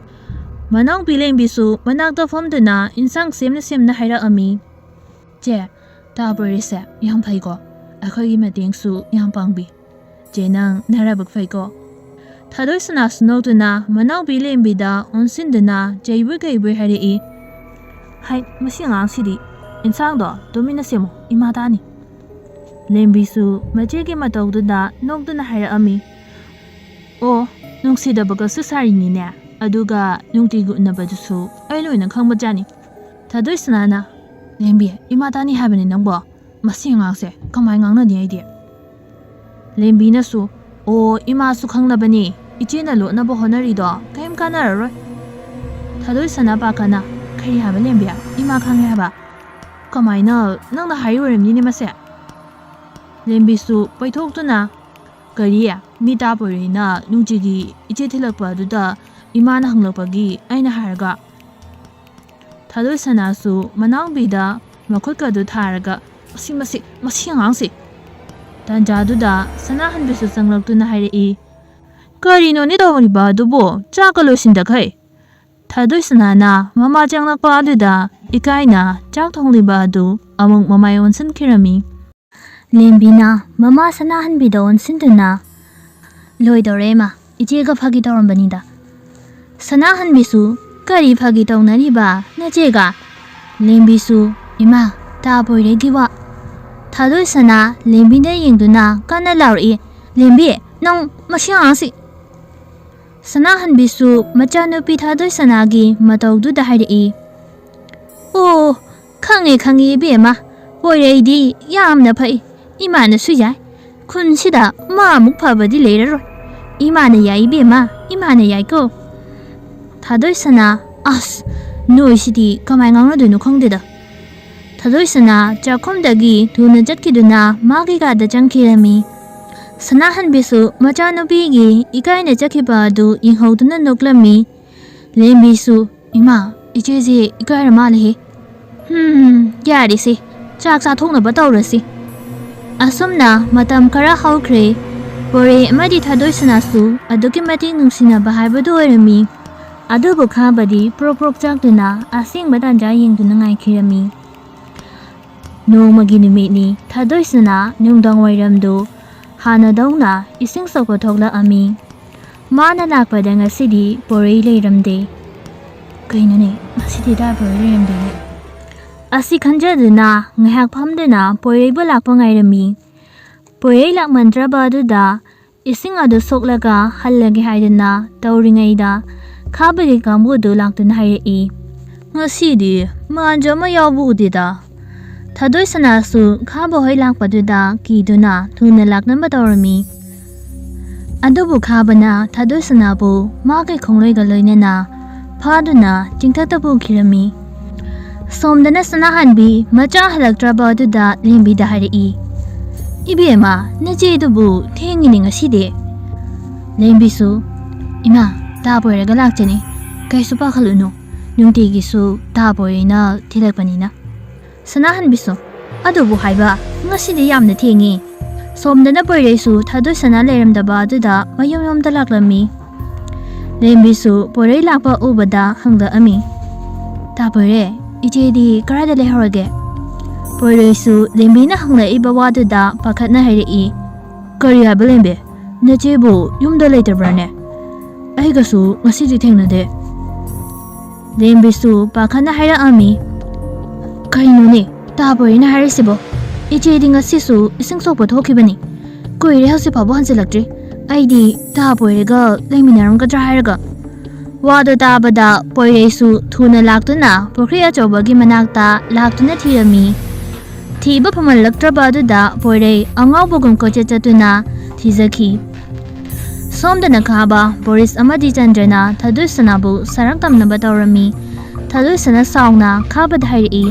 ꯃꯅꯥꯎꯄꯤ ꯂꯦꯝꯕꯤꯁꯨ ꯃꯅꯥꯛꯇ ꯐꯝꯗꯨꯅ ꯏꯟꯁꯥꯡ ꯁꯦꯝꯅ ꯁꯦꯝꯅ ꯍꯥꯏꯔꯛꯑꯝꯃꯤ꯫ "ꯆꯦ, ꯇꯥ ꯄꯣꯏꯔꯩꯁꯦ ꯌꯥꯝ ꯐꯩꯀꯣ, ꯑꯩꯈꯣꯏꯒꯤ ꯃꯇꯦꯡꯁꯨ ꯌꯥꯝ ꯄꯥꯡꯕꯤ꯫ ꯆꯦ, ꯅꯪ ꯅꯔꯥꯏꯕꯛ ꯐꯩꯀꯣ꯫" ꯊꯥꯗꯣꯏꯁꯅꯥꯁꯨ ꯅꯣꯛꯇꯨꯅ ꯃꯅꯥꯎꯄꯤ ꯂꯦꯝꯕꯤꯗ ꯑꯣꯟꯁꯤꯟꯗꯨꯅ ꯆꯩꯕꯣꯏ ꯀꯩꯕꯣꯏ ꯍꯥꯏꯔꯛꯏ꯫ "ꯍꯥꯏ, ꯃꯁꯤ ꯑꯉꯥꯡꯁꯤꯗꯤ꯫ ꯏꯟꯁꯥꯡꯗꯣ ꯇꯨꯃꯤꯟꯅ ꯁꯦꯝꯃꯨ, ꯏꯃꯥ ꯇꯥꯅꯤ꯫" ꯂꯦꯝꯕꯤꯁꯨ ꯃꯆꯦꯒꯤ ꯃꯇꯧꯗꯨꯗ ꯅꯣꯛꯇꯨꯅ ꯍꯥꯏꯔꯛꯑꯝꯃꯤ꯫ "ꯑꯣ, ꯅꯨꯡꯁꯤꯗꯕꯒꯁꯨ ꯁꯥꯔꯤꯅꯤꯅꯦ꯫ ꯑꯗꯨꯒ ꯅꯨꯡꯇꯤꯒꯤ ꯎꯅꯕꯗꯨꯁꯨ ꯑꯩ ꯂꯣꯏꯅ ꯈꯪꯕꯖꯥꯠꯅꯤ꯫" ꯊꯥꯗꯣꯏꯁꯅꯥꯅ, "ꯂꯦꯝꯕꯤ, ꯏꯃꯥ ꯇꯥꯅꯤ ꯍꯥꯏꯕꯅꯤ ꯅꯪꯕꯣ꯫ ꯃꯁꯤ ꯑꯉꯥꯡꯁꯦ ꯀꯃꯥꯏ ꯉꯥꯡꯅꯅꯤ ꯑꯩꯗꯤ?" ꯂꯦꯝꯕꯤꯅꯁꯨ, "ꯑꯣ, ꯏꯃꯥꯁꯨ ꯈꯪꯂꯕꯅꯤ꯫ ꯏꯆꯦꯅ ꯂꯣꯠꯅꯕ ꯍꯣꯠꯅꯔꯤꯗꯣ ꯀꯔꯤꯝ ꯀꯥꯟꯅꯔꯔꯣꯏ꯫" ꯊꯥꯗꯣꯏꯁꯅꯥ ꯄꯥꯈꯠꯅ, "ꯀꯔꯤ ꯍꯥꯏꯕ ꯂꯦꯝꯕꯤ? ꯏꯃꯥ ꯈꯪꯉꯦ ꯍꯥꯏꯕ? ꯀꯃꯥꯏꯅ? ꯅꯪꯅ ꯍꯥꯏꯔꯤ ꯑꯣꯏꯔꯝꯅꯤꯅꯦ ꯃꯁꯦ꯫" ꯂꯦꯝꯕꯤꯁꯨ ꯄꯩꯊꯣꯛꯇꯨꯅ, "ꯀꯔꯤ? ꯃꯤ ꯇꯥ ꯄꯣꯏꯔꯩꯅ ꯅꯨꯡꯇꯤꯒꯤ ꯏꯆꯦ ꯊꯤꯜꯂꯛꯄ ꯑꯗꯨꯗ ꯏꯃꯥꯅ ꯍꯪꯂꯛꯄꯒꯤ ꯑꯩꯅ ꯍꯥꯏꯔꯒ?" ꯊꯥꯗꯣꯏꯁꯅꯥꯁꯨ ꯃꯅꯥꯎꯄꯤꯗ ꯃꯈꯨꯠꯀꯗꯨ ꯊꯥꯔꯒ, "ꯃꯁꯤ, ꯃꯁꯤ, ꯃꯁꯤ ꯑꯉꯥꯡꯁꯤ!" ꯇꯥꯟꯖꯥꯗꯨꯗ ꯁꯅꯥꯍꯟꯕꯤꯁꯨ ꯆꯪꯂꯛꯇꯨꯅ ꯍꯥꯏꯔꯛꯏ, "ꯀꯔꯤꯅꯣꯅꯦ ꯇꯧꯔꯤꯕ ꯑꯗꯨꯕꯨ? ꯆꯥꯛꯀ ꯂꯣꯏꯁꯤꯟꯗꯈꯩ!" ꯊꯥꯗꯣꯏꯁꯅꯥꯅ ꯃꯃꯥ ꯆꯪꯂꯛꯄ ꯑꯗꯨꯗ ꯏꯀꯥꯏꯅ ꯆꯥꯛ ꯊꯣꯡꯂꯤꯕ ꯑꯗꯨ ꯑꯃꯨꯛ ꯃꯃꯥꯏ ꯑꯣꯟꯁꯤꯟꯈꯤꯔꯝꯃꯤ꯫ ꯂꯦꯝꯕꯤꯅ ꯃꯃꯥ ꯁꯅꯥꯍꯟꯕꯤꯗ ꯑꯣꯟꯁꯤꯟꯗꯨꯅ, "ꯂꯣꯏꯗꯧꯔꯦ ꯏꯃꯥ, ꯏꯆꯦꯒ ꯐꯥꯒꯤ ꯇꯧꯔꯝꯕꯅꯤꯗ꯫" ꯁꯅꯥꯍꯟꯕꯤꯁꯨ, "ꯀꯔꯤ ꯐꯥꯒꯤ ꯇꯧꯅꯔꯤꯕ ꯅꯆꯦꯒ?" ꯂꯦꯝꯕꯤꯁꯨ, "ꯏꯃꯥ, ꯇꯥ ꯄꯣꯏꯔꯩꯒꯤ ꯋꯥ꯫" ꯊꯥꯗꯣꯏꯁꯅꯥ ꯂꯦꯝꯕꯤꯗ ꯌꯦꯡꯗꯨꯅ ꯀꯟꯅ ꯂꯥꯎꯔꯛꯏ, "ꯂꯦꯝꯕꯤ, ꯅꯪ ꯃꯁꯤ ꯑꯉꯥꯡꯁꯤ!" ꯁꯅꯥꯍꯟꯕꯤꯁꯨ ꯃꯆꯥꯅꯨꯄꯤ ꯊꯥꯗꯣꯏꯁꯅꯥꯒꯤ ꯃꯇꯧꯗꯨꯗ ꯍꯥꯏꯔꯛꯏ, "ꯑꯣ, ꯈꯪꯉꯦ, ꯈꯪꯉꯦ ꯏꯕꯦꯝꯃ, ꯄꯣꯏꯔꯩꯗꯤ ꯌꯥꯝꯅ ꯐꯩ꯫ ꯏꯃꯥꯅꯁꯨ ꯌꯥꯏ꯫ ꯈꯨꯟꯁꯤꯗ ꯃꯥꯃꯨꯛ ꯐꯕꯗꯤ ꯂꯩꯔꯔꯣꯏ꯫ ꯏꯃꯥꯅ ꯌꯥꯏ ꯏꯕꯦꯝꯃ, ꯏꯃꯥꯅ ꯌꯥꯏꯀꯣ꯫" ꯊꯥꯗꯣꯏꯁꯅꯥ, "ꯑꯁ, ꯅꯣꯏꯁꯤꯗꯤ ꯀꯃꯥꯏ ꯉꯥꯡꯅꯗꯣꯏꯅꯣ ꯈꯪꯗꯦꯗ꯫" ꯊꯥꯗꯣꯏꯁꯅꯥ ꯆꯥꯛꯈꯨꯝꯗꯒꯤ ꯊꯨꯅ ꯆꯠꯈꯤꯗꯨꯅ ꯃꯥꯒꯤ ꯀꯥꯗ ꯆꯪꯈꯤꯔꯝꯃꯤ꯫ ꯁꯅꯥꯍꯟꯕꯤꯁꯨ ꯃꯆꯥꯅꯨꯄꯤꯒꯤ ꯏꯀꯥꯏꯅ ꯆꯠꯈꯤꯕ ꯑꯗꯨ ꯌꯦꯡꯍꯧꯗꯨꯅ ꯅꯣꯛꯂꯝꯃꯤ꯫ ꯂꯦꯝꯕꯤꯁꯨ, "ꯏꯃꯥ, ꯏꯆꯦꯁꯦ ꯏꯀꯥꯏꯔ ꯃꯥꯜꯂꯦꯍꯦ꯫ ꯍꯝ, ꯌꯥꯔꯦꯁꯦ, ꯆꯥꯛ ꯆꯥꯊꯣꯛꯅꯕ ꯇꯧꯔꯁꯤ꯫" ꯑꯁꯨꯝꯅ ꯃꯇꯝ ꯈꯔ ꯍꯧꯈ꯭ꯔꯦ꯫ ꯄꯣꯏꯔꯩ ꯑꯃꯗꯤ ꯊꯥꯗꯣꯏꯁꯅꯥꯁꯨ ꯑꯗꯨꯛꯀꯤ ꯃꯇꯤꯛ ꯅꯨꯡꯁꯤꯅꯕ ꯍꯥꯏꯕꯗꯨ ꯑꯣꯏꯔꯝꯃꯤ꯫ ꯑꯗꯨꯕꯨ ꯈꯥꯕꯗꯤ ꯄ꯭ꯔꯣꯛ ꯄ꯭ꯔꯣꯛ ꯆꯥꯛꯇꯨꯅ ꯑꯁꯦꯡꯕ ꯇꯥꯟꯖꯥ ꯌꯦꯡꯗꯨꯅ ꯉꯥꯏꯈꯤꯔꯝꯃꯤ꯫ ꯅꯣꯡꯃꯒꯤ ꯅꯨꯃꯤꯠꯅꯤ꯫ ꯊꯥꯗꯣꯏꯁꯅꯥ ꯅꯨꯡꯗꯥꯡ ꯋꯥꯏꯔꯝꯗꯨ ꯍꯥꯟꯅꯗꯧꯅ ꯏꯁꯤꯡ ꯁꯣꯛꯄ ꯊꯣꯛꯂꯛꯑꯝꯃꯤ꯫ ꯃꯥꯅ ꯂꯥꯛꯄꯗ ꯉꯁꯤꯗꯤ ꯄꯣꯏꯔꯩ ꯂꯩꯔꯝꯗꯦ꯫ ꯀꯩꯅꯣꯅꯦ, ꯉꯁꯤꯗꯤ ꯇꯥ ꯄꯣꯏꯔꯩ ꯂꯩꯔꯝꯗꯦꯅꯦ? ꯑꯁꯤ ꯈꯟꯖꯗꯨꯅ ꯉꯥꯏꯍꯥꯛ ꯐꯝꯗꯨꯅ ꯄꯣꯏꯔꯩꯕꯨ ꯂꯥꯛꯄ ꯉꯥꯏꯔꯝꯃꯤ꯫ ꯄꯣꯏꯔꯩ ꯂꯥꯛꯃꯟꯗ꯭ꯔꯕ ꯑꯗꯨꯗ ꯏꯁꯤꯡ ꯑꯗꯨ ꯁꯣꯛꯂꯒ ꯍꯜꯂꯒꯦ ꯍꯥꯏꯗꯨꯅ ꯇꯧꯔꯤꯉꯩꯗ ꯈꯥꯕꯒꯤ ꯀꯥꯡꯕꯨꯗꯨ ꯂꯥꯛꯇꯨꯅ ꯍꯥꯏꯔꯛꯏ꯫ "ꯉꯁꯤꯗꯤ ꯃꯥꯟꯖ ꯑꯃ ꯌꯥꯎꯕ ꯎꯗꯦꯗ"꯫ ꯊꯥꯗꯣꯏꯁꯅꯥꯁꯨ ꯈꯥꯕ ꯍꯣꯏ ꯂꯥꯛꯄꯗꯨꯗ ꯀꯤꯗꯨꯅ ꯊꯨꯅ ꯂꯥꯛꯅꯕ ꯇꯧꯔꯝꯃꯤ꯫ ꯑꯗꯨꯕꯨ ꯈꯥꯕꯅ ꯊꯥꯗꯣꯏꯁꯅꯥꯕꯨ ꯃꯥꯒꯤ ꯈꯣꯡꯂꯣꯏꯒ ꯂꯣꯏꯅꯅ ꯐꯥꯗꯨꯅ ꯆꯤꯡꯊꯛꯇ ꯄꯨꯈꯤꯔꯝꯃꯤ꯫ ꯁꯣꯝꯗꯅ ꯁꯅꯥꯍꯟꯕꯤ ꯃꯆꯥ ꯍꯜꯂꯛꯇ꯭ꯔꯕ ꯑꯗꯨꯗ ꯂꯦꯝꯕꯤꯗ ꯍꯥꯏꯔꯛꯏ, "ꯏꯕꯦꯝꯃ, ꯅꯆꯦꯗꯨꯕꯨ ꯊꯦꯡꯉꯤꯅꯦ ꯉꯁꯤꯗꯤ"꯫ ꯂꯦꯝꯕꯤꯁꯨ, "ꯏꯃꯥ, ꯇꯥ ꯄꯣꯏꯔꯒ ꯂꯥꯛꯆꯅꯤ, ꯀꯩꯁꯨ ꯄꯥꯈꯠꯂꯨꯅꯨ, ꯅꯨꯡꯇꯤꯒꯤꯁꯨ ꯇꯥ ꯄꯣꯏꯔꯩꯅ ꯊꯤꯜꯂꯛꯄꯅꯤꯅ"꯫ ꯁꯅꯥꯍꯟꯕꯤꯁꯨ, "ꯑꯗꯨꯕꯨ ꯍꯥꯏꯕ, ꯉꯁꯤꯗꯤ ꯌꯥꯝꯅ ꯊꯦꯡꯉꯤ"꯫ ꯁꯣꯝꯗꯅ ꯄꯣꯏꯔꯩꯁꯨ ꯊꯥꯗꯣꯏꯁꯅꯥ ꯂꯩꯔꯝꯗꯕ ꯑꯗꯨꯗ ꯃꯌꯨꯝ ꯌꯨꯝꯗ ꯂꯥꯛꯂꯝꯃꯤ꯫ ꯂꯦꯝꯕꯤꯁꯨ ꯄꯣꯏꯔꯩ ꯂꯥꯛꯄ ꯎꯕꯗ ꯍꯪꯂꯛꯑꯝꯃꯤ, "ꯇꯥ ꯄꯣꯏꯔꯩ, ꯏꯆꯦꯗꯤ ꯀꯗꯥꯏꯗ ꯂꯩꯍꯧꯔꯒꯦ?" ꯄꯣꯏꯔꯩꯁꯨ ꯂꯦꯝꯕꯤꯅ ꯍꯪꯂꯛꯏꯕ ꯋꯥꯗꯨꯗ ꯄꯥꯈꯠꯅ ꯍꯥꯏꯔꯛꯏ, "ꯀꯔꯤ ꯍꯥꯏꯕ ꯂꯦꯝꯕꯤ? ꯅꯆꯦꯕꯨ ꯌꯨꯝꯗ ꯂꯩꯇꯕ꯭ꯔꯥꯅꯦ? ꯑꯩꯒꯁꯨ ꯉꯁꯤꯗꯤ ꯊꯦꯡꯅꯗꯦ"꯫ ꯂꯦꯝꯕꯤꯁꯨ ꯄꯥꯈꯠꯅ ꯍꯥꯏꯔꯛꯑꯝꯃꯤ, "ꯀꯩꯅꯣꯅꯦ ꯇꯥ ꯄꯣꯏꯔꯩꯅ ꯍꯥꯏꯔꯤꯁꯤꯕꯣ? ꯏꯆꯦꯗꯤ ꯉꯁꯤꯁꯨ ꯏꯁꯤꯡ ꯁꯣꯛꯄ ꯊꯣꯛꯈꯤꯕꯅꯤ꯫ ꯀꯨꯏꯔꯦ ꯍꯧꯖꯤꯛ ꯐꯥꯎꯕ ꯍꯟꯖꯤꯜꯂꯛꯇ꯭ꯔꯤ꯫ ꯑꯩꯗꯤ ꯇꯥ ꯄꯣꯏꯔꯩꯒ ꯂꯩꯃꯤꯟꯅꯔꯝꯒꯗ꯭ꯔꯥ ꯍꯥꯏꯔꯒ"꯫ ꯋꯥꯗꯣ ꯇꯥꯕꯗ ꯄꯣꯏꯔꯩꯁꯨ ꯊꯨꯅ ꯂꯥꯛꯇꯨꯅ ꯄꯨꯈ꯭ꯔꯤ ꯑꯆꯧꯕꯒꯤ ꯃꯅꯥꯛꯇ ꯂꯥꯛꯇꯨꯅ ꯊꯤꯔꯝꯃꯤ꯫ ꯊꯤꯕ ꯐꯪꯍꯜꯂꯛꯇ꯭ꯔꯕ ꯑꯗꯨꯗ ꯄꯣꯏꯔꯩ ꯑꯉꯥꯎꯕꯒꯨꯝ ꯀꯣꯏꯆꯠ ꯆꯠꯇꯨꯅ ꯊꯤꯖꯈꯤ꯫ ꯁꯣꯝꯗꯅ ꯈꯥꯕ, ꯕꯣꯔꯤꯁ ꯑꯃꯗꯤ ꯆꯟꯗ꯭ꯔꯅ ꯊꯥꯗꯣꯏꯁꯅꯥꯕꯨ ꯁꯔꯥꯛ ꯇꯝꯅꯕ ꯇꯧꯔꯝꯃꯤ꯫ ꯊꯥꯗꯣꯏꯁꯅꯥ ꯁꯥꯎꯅ ꯈꯥꯕꯗ ꯍꯥꯏꯔꯛꯏ,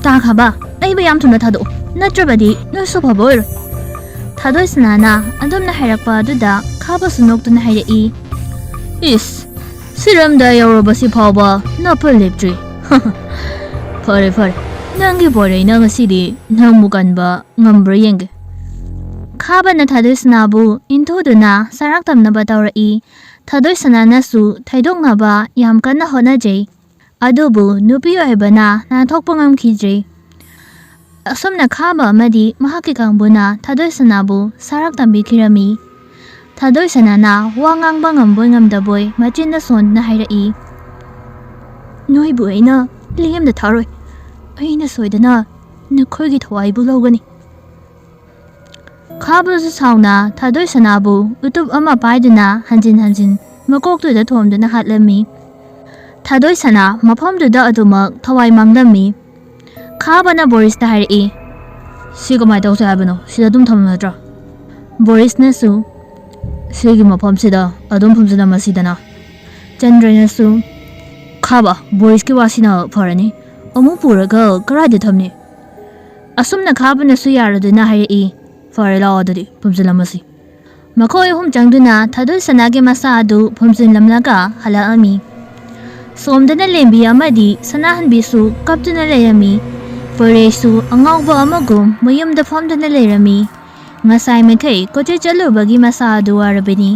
"ꯇꯥ ꯈꯥꯕ, ꯑꯩꯕꯨ ꯌꯥꯝ ꯊꯨꯅ ꯊꯥꯗꯣꯛꯎ, ꯅꯠꯇ꯭ꯔꯕꯗꯤ ꯅꯣꯏꯁꯨ ꯐꯕ ꯑꯣꯏꯔꯣꯏ"꯫ ꯊꯥꯗꯣꯏꯁꯅꯥꯅ ꯑꯗꯨꯝꯅ ꯍꯥꯏꯔꯛꯄ ꯑꯗꯨꯗ ꯈꯥꯕꯁꯨ ꯅꯣꯛꯇꯨꯅ ꯍꯥꯏꯔꯛꯏ, "ꯏꯁ, ꯁꯤꯔꯝꯗ ꯌꯧꯔꯕꯁꯤ ꯐꯥꯎꯕ ꯅꯥꯄꯜ ꯂꯦꯞꯇ꯭ꯔꯤ꯫ ꯐꯔꯦ, ꯐꯔꯦ, ꯅꯪꯒꯤ ꯕꯣꯔꯩꯅ ꯉꯁꯤꯗꯤ ꯅꯪꯕꯨ ꯀꯟꯕ ꯉꯝꯕ꯭ꯔꯥ ꯌꯦꯡꯒꯦ꯫ ꯈꯥꯕꯅ ꯊꯥꯗꯣꯏꯁꯅꯥꯕꯨ ꯏꯟꯊꯨꯗꯨꯅ ꯆꯔꯥꯛ ꯇꯝꯅꯕ ꯇꯧꯔꯛꯏ꯫ ꯊꯥꯗꯣꯏꯁꯅꯥꯅꯁꯨ ꯊꯩꯗꯣꯛꯅꯕ ꯌꯥꯝ ꯀꯟꯅ ꯍꯣꯠꯅꯖꯩ꯫ ꯑꯗꯨꯕꯨ ꯅꯨꯄꯤ ꯑꯣꯏꯕꯅ ꯅꯥꯟꯊꯣꯛꯄ ꯉꯝꯈꯤꯗ꯭ꯔꯦ꯫ ꯑꯁꯨꯝꯅ ꯈꯥꯕ ꯑꯃꯗꯤ ꯃꯍꯥꯛꯀꯤ ꯀꯥꯡꯕꯨꯅ ꯊꯥꯗꯣꯏꯁꯅꯥꯕꯨ ꯆꯔꯥꯛ ꯇꯝꯕꯤꯈꯤꯔꯝꯃꯤ꯫ ꯊꯥꯗꯣꯏꯁꯅꯥꯅ ꯋꯥ ꯉꯥꯡꯕ ꯉꯝꯕꯣꯏ ꯉꯝꯗꯕꯣꯏ ꯃꯆꯤꯟꯗ ꯁꯣꯟꯗꯨꯅ ꯍꯥꯏꯔꯛꯏ, "ꯅꯣꯏꯕꯨ ꯑꯩꯅ ꯂꯦꯝꯅ ꯊꯥꯔꯣꯏ꯫ ꯑꯩꯅ ꯁꯣꯏꯗꯅ ꯅꯈꯣꯏꯒꯤ ꯊꯋꯥꯏꯕꯨ ꯂꯧꯒꯅꯤ꯫" ꯈꯥꯕꯁꯨ ꯁꯥꯎꯅ ꯊꯥꯗꯣꯏꯁꯅꯥꯕꯨ ꯎꯇꯨꯞ ꯑꯃ ꯄꯥꯏꯗꯨꯅ ꯍꯟꯖꯤꯟ ꯍꯟꯖꯤꯟ ꯃꯀꯣꯛꯇꯨꯗ ꯊꯣꯝꯗꯨꯅ ꯍꯥꯠꯂꯝꯃꯤ꯫ ꯊꯥꯗꯣꯏꯁꯅꯥ ꯃꯐꯝꯗꯨꯗ ꯑꯗꯨꯃꯛ ꯊꯋꯥꯏ ꯃꯥꯡꯂꯝꯃꯤ꯫ ꯈꯥꯕꯅ ꯕꯣꯔꯤꯁꯇ ꯍꯥꯏꯔꯛꯏ, "ꯁꯤ ꯀꯃꯥꯏꯅ ꯇꯧꯁꯦ ꯍꯥꯏꯕꯅꯣ? ꯁꯤꯗ ꯑꯗꯨꯝ ꯊꯝꯃꯨ ꯅꯠꯇ꯭ꯔꯣ?" ꯕꯣꯔꯤꯁꯅꯁꯨ, "ꯁꯤꯒꯤ ꯃꯐꯝꯁꯤꯗ ꯑꯗꯨꯝ ꯐꯝꯖꯤꯜꯂꯝꯃꯁꯤꯗꯅ꯫" ꯆꯟꯗ꯭ꯔꯅꯁꯨ, "ꯈꯥꯕ, ꯕꯣꯔꯤꯁꯀꯤ ꯋꯥꯁꯤꯅ ꯐꯔꯅꯤ꯫ ꯑꯃꯨꯛ ꯄꯨꯔꯒ ꯀꯔꯥꯏꯗ ꯊꯝꯅꯤ?" ꯑꯁꯨꯝꯅ ꯈꯥꯕꯅꯁꯨ ꯌꯥꯔꯗꯨꯅ ꯍꯥꯏꯔꯛꯏ, "ꯐꯔꯦ, ꯂꯥꯛꯑꯣ, ꯑꯗꯨꯗꯤ ꯐꯝꯖꯤꯜꯂꯝꯃꯁꯤ꯫" ꯃꯈꯣꯏ ꯑꯍꯨꯝ ꯆꯪꯗꯨꯅ ꯊꯥꯗꯣꯏ ꯁꯅꯥꯒꯤ ꯃꯁꯥ ꯑꯗꯨ ꯐꯨꯝꯖꯤꯜꯂꯝꯂꯒ ꯍꯜꯂꯛꯑꯝꯃꯤ꯫ ꯁꯣꯝꯗꯅ ꯂꯦꯝꯕꯤ ꯑꯃꯗꯤ ꯁꯅꯥꯍꯟꯕꯤꯁꯨ ꯀꯞꯇꯨꯅ ꯂꯩꯔꯝꯃꯤ꯫ ꯄꯣꯏꯔꯩꯁꯨ ꯑꯉꯥꯎꯕ ꯑꯃꯒꯨꯝ ꯃꯌꯨꯝꯗ ꯐꯝꯗꯨꯅ ꯂꯩꯔꯝꯃꯤ꯫ ꯉꯁꯥꯏ ꯃꯈꯩ ꯀꯣꯏꯆꯠ ꯆꯠꯂꯨꯕꯒꯤ ꯃꯁꯥ ꯑꯗꯨ ꯋꯥꯔꯕꯅꯤ꯫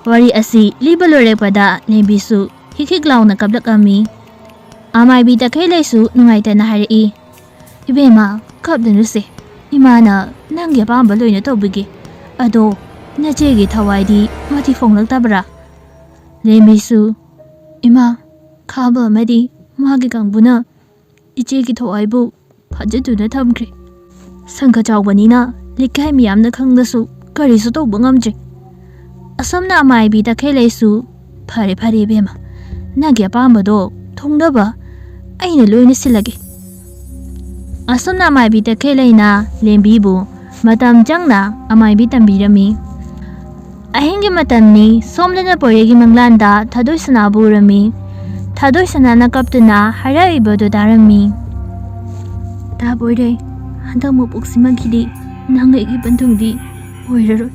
ꯋꯥꯔꯤ ꯑꯁꯤ ꯂꯤꯕ ꯂꯣꯏꯔꯛꯄꯗ ꯂꯦꯝꯕꯤꯁꯨ ꯍꯤꯛ ꯍꯤꯛ ꯂꯥꯎꯅ ꯀꯞꯂꯛꯑꯝꯃꯤ꯫ ꯑꯃꯥꯏꯕꯤ ꯇꯈꯦꯜꯂꯩꯁꯨ ꯅꯨꯡꯉꯥꯏꯇꯅ ꯍꯥꯏꯔꯛꯏ, "ꯏꯕꯦꯝꯃ, ꯀꯞꯂꯅꯨꯁꯦ꯫ ꯏꯃꯥꯅ ꯅꯪꯒꯤ ꯑꯄꯥꯝꯕ ꯂꯣꯏꯅ ꯇꯧꯕꯤꯒꯦ꯫ ꯑꯗꯣ ꯅꯆꯦꯒꯤ ꯊꯋꯥꯏꯗꯤ ꯃꯊꯤ ꯐꯣꯡꯂꯛꯇꯕ꯭ꯔꯥ?" ꯂꯦꯝꯕꯤꯁꯨ, "ꯏꯃꯥ, ꯈꯥꯕ ꯑꯃꯗꯤ ꯃꯥꯒꯤ ꯀꯥꯡꯕꯨꯅ ꯏꯆꯦꯒꯤ ꯊꯋꯥꯏꯕꯨ ꯐꯥꯖꯤꯟꯗꯨꯅ ꯊꯝꯈ꯭ꯔꯦ꯫ ꯁꯪꯒ ꯆꯥꯎꯕꯅꯤꯅ ꯂꯩꯀꯥꯏ ꯃꯤꯌꯥꯝꯅ ꯈꯪꯂꯁꯨ ꯀꯔꯤꯁꯨ ꯇꯧꯕ ꯉꯝꯗ꯭ꯔꯦ꯫" ꯑꯁꯨꯝꯅ ꯑꯃꯥꯏꯕꯤ ꯇꯈꯦꯜꯂꯩꯁꯨ, "ꯐꯔꯦ, ꯐꯔꯦ, ꯏꯕꯦꯝꯃ, ꯅꯪꯒꯤ ꯑꯄꯥꯝꯕꯗꯣ ꯊꯨꯡꯅꯕ ꯑꯩꯅ ꯂꯣꯏꯅ ꯁꯤꯜꯂꯒꯦ꯫" ꯑꯁꯨꯝꯅ ꯑꯃꯥꯏꯕꯤ ꯇꯈꯦꯜꯂꯩꯅ ꯂꯦꯝꯕꯤꯕꯨ ꯃꯇꯝ ꯆꯪꯅ ꯑꯃꯥꯏꯕꯤ ꯇꯝꯕꯤꯔꯝꯃꯤ꯫ ꯑꯍꯤꯡꯒꯤ ꯃꯇꯝꯅꯤ꯫ ꯁꯣꯝꯗꯅ ꯄꯣꯏꯔꯩꯒꯤ ꯃꯪꯂꯥꯟꯗ ꯊꯥꯗꯣꯏ ꯁꯅꯥꯕꯨ ꯎꯔꯝꯃꯤ꯫ ꯊꯥꯗꯣꯏ ꯁꯅꯥꯅ ꯀꯞꯇꯨꯅ ꯍꯥꯏꯔꯛꯏꯕꯗꯨ ꯇꯥꯔꯝꯃꯤ꯫ "ꯇꯥ ꯄꯣꯏꯔꯩ, ꯍꯟꯗꯛ ꯃꯄꯣꯛꯁꯤꯃꯒꯤꯗꯤ ꯅꯪ ꯑꯩꯒꯤ ꯄꯟꯊꯨꯡꯗꯤ ꯑꯣꯏꯔꯔꯣꯏ꯫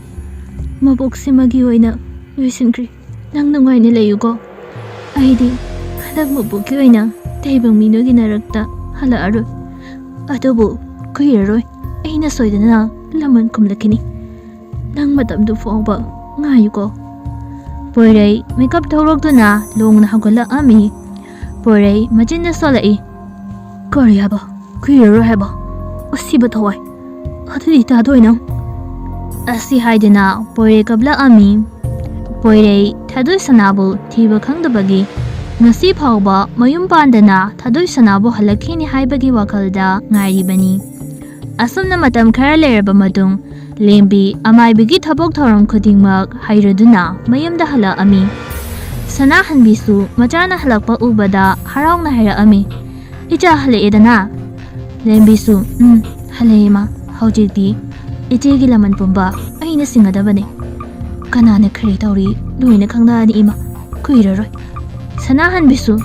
ꯃꯄꯣꯛꯁꯤꯃꯒꯤ ꯑꯣꯏꯅ ꯂꯣꯏꯁꯤꯟꯈ꯭ꯔꯦ꯫ ꯅꯪ ꯅꯨꯡꯉꯥꯏꯅ ꯂꯩꯌꯨꯀꯣ꯫ ꯑꯩꯗꯤ ꯍꯟꯗꯛ ꯃꯄꯣꯛꯀꯤ ꯑꯣꯏꯅ ꯇꯥꯏꯕꯪ ꯃꯤꯅꯣꯒꯤ ꯅꯔꯛꯇ ꯍꯜꯂꯛꯑꯔꯣꯏ꯫ ꯑꯗꯨꯕꯨ ꯀꯨꯏꯔꯔꯣꯏ, ꯑꯩꯅ ꯁꯣꯏꯗꯅ ꯂꯃꯟ ꯈꯨꯝꯂꯛꯈꯤꯅꯤ꯫ ꯅꯪ ꯃꯇꯝꯗꯨ ꯐꯥꯎꯕ ꯉꯥꯏꯌꯨꯀꯣ꯫ ꯄꯣꯏꯔꯩ ꯃꯤꯀꯞ ꯊꯣꯛꯂꯛꯇꯨꯅ ꯂꯣꯡꯅ ꯍꯧꯒꯠꯂꯛꯑꯝꯃꯤ꯫ ꯄꯣꯏꯔꯩ ꯃꯆꯤꯟꯗ ꯁꯣꯜꯂꯛꯏ, "ꯀꯔꯤ ꯍꯥꯏꯕ? ꯀꯨꯏꯔꯔꯣꯏ ꯍꯥꯏꯕ? ꯑꯁꯤꯕ ꯊꯋꯥꯏ! ꯑꯗꯨꯗꯤ ꯇꯥꯗꯣꯏ ꯅꯪ?" ꯑꯁꯤ ꯍꯥꯏꯗꯨꯅ ꯄꯣꯏꯔꯩ ꯀꯞꯂꯛꯑꯝꯃꯤ꯫ ꯄꯣꯏꯔꯩ ꯊꯥꯗꯣꯏ ꯁꯅꯥꯕꯨ ꯊꯤꯕ ꯈꯪꯗꯕꯒꯤ ꯉꯁꯤ ꯐꯥꯎꯕ ꯃꯌꯨꯝ ꯄꯥꯟꯗꯅ ꯊꯥꯗꯣꯏ ꯁꯅꯥꯕꯨ ꯍꯜꯂꯛꯈꯤꯅꯤ ꯍꯥꯏꯕꯒꯤ ꯋꯥꯈꯜꯗ ꯉꯥꯏꯔꯤꯕꯅꯤ꯫ ꯑꯁꯨꯝꯅ ꯃꯇꯝ ꯈꯔ ꯂꯩꯔꯕ ꯃꯇꯨꯡ, ꯂꯦꯝꯕꯤ ꯑꯃꯥꯏꯕꯤꯒꯤ ꯊꯕꯛ ꯊꯧꯔꯝ ꯈꯨꯗꯤꯡꯃꯛ ꯍꯩꯔꯗꯨꯅ ꯃꯌꯨꯝꯗ ꯍꯜꯂꯛꯑꯝꯃꯤ꯫ ꯁꯅꯥꯍꯟꯕꯤꯁꯨ ꯃꯆꯥꯅ ꯍꯜꯂꯛꯄ ꯎꯕꯗ ꯍꯔꯥꯎꯅ ꯍꯥꯏꯔꯛꯑꯝꯃꯤ, "ꯏꯆꯥ ꯍꯜꯂꯛꯑꯦꯗꯅ?" ꯂꯦꯝꯕꯤꯁꯨ, "ꯎꯝ, ꯍꯜꯂꯛꯑꯦ ꯏꯃꯥ꯫ ꯍꯧꯖꯤꯛꯇꯤ ꯏꯆꯦꯒꯤ ꯂꯃꯟ ꯄꯨꯝꯕ ꯑꯩꯅ ꯁꯤꯡꯒꯗꯕꯅꯦ꯫ ꯀꯅꯥꯅ ꯀꯔꯤ ꯇꯧꯔꯤ ꯂꯣꯏꯅ ꯈꯪꯂꯛꯑꯅꯤ ꯏꯃꯥ, ꯀꯨꯏꯔꯔꯣꯏ꯫" ꯁꯅꯥꯍꯟꯕꯤꯁꯨ,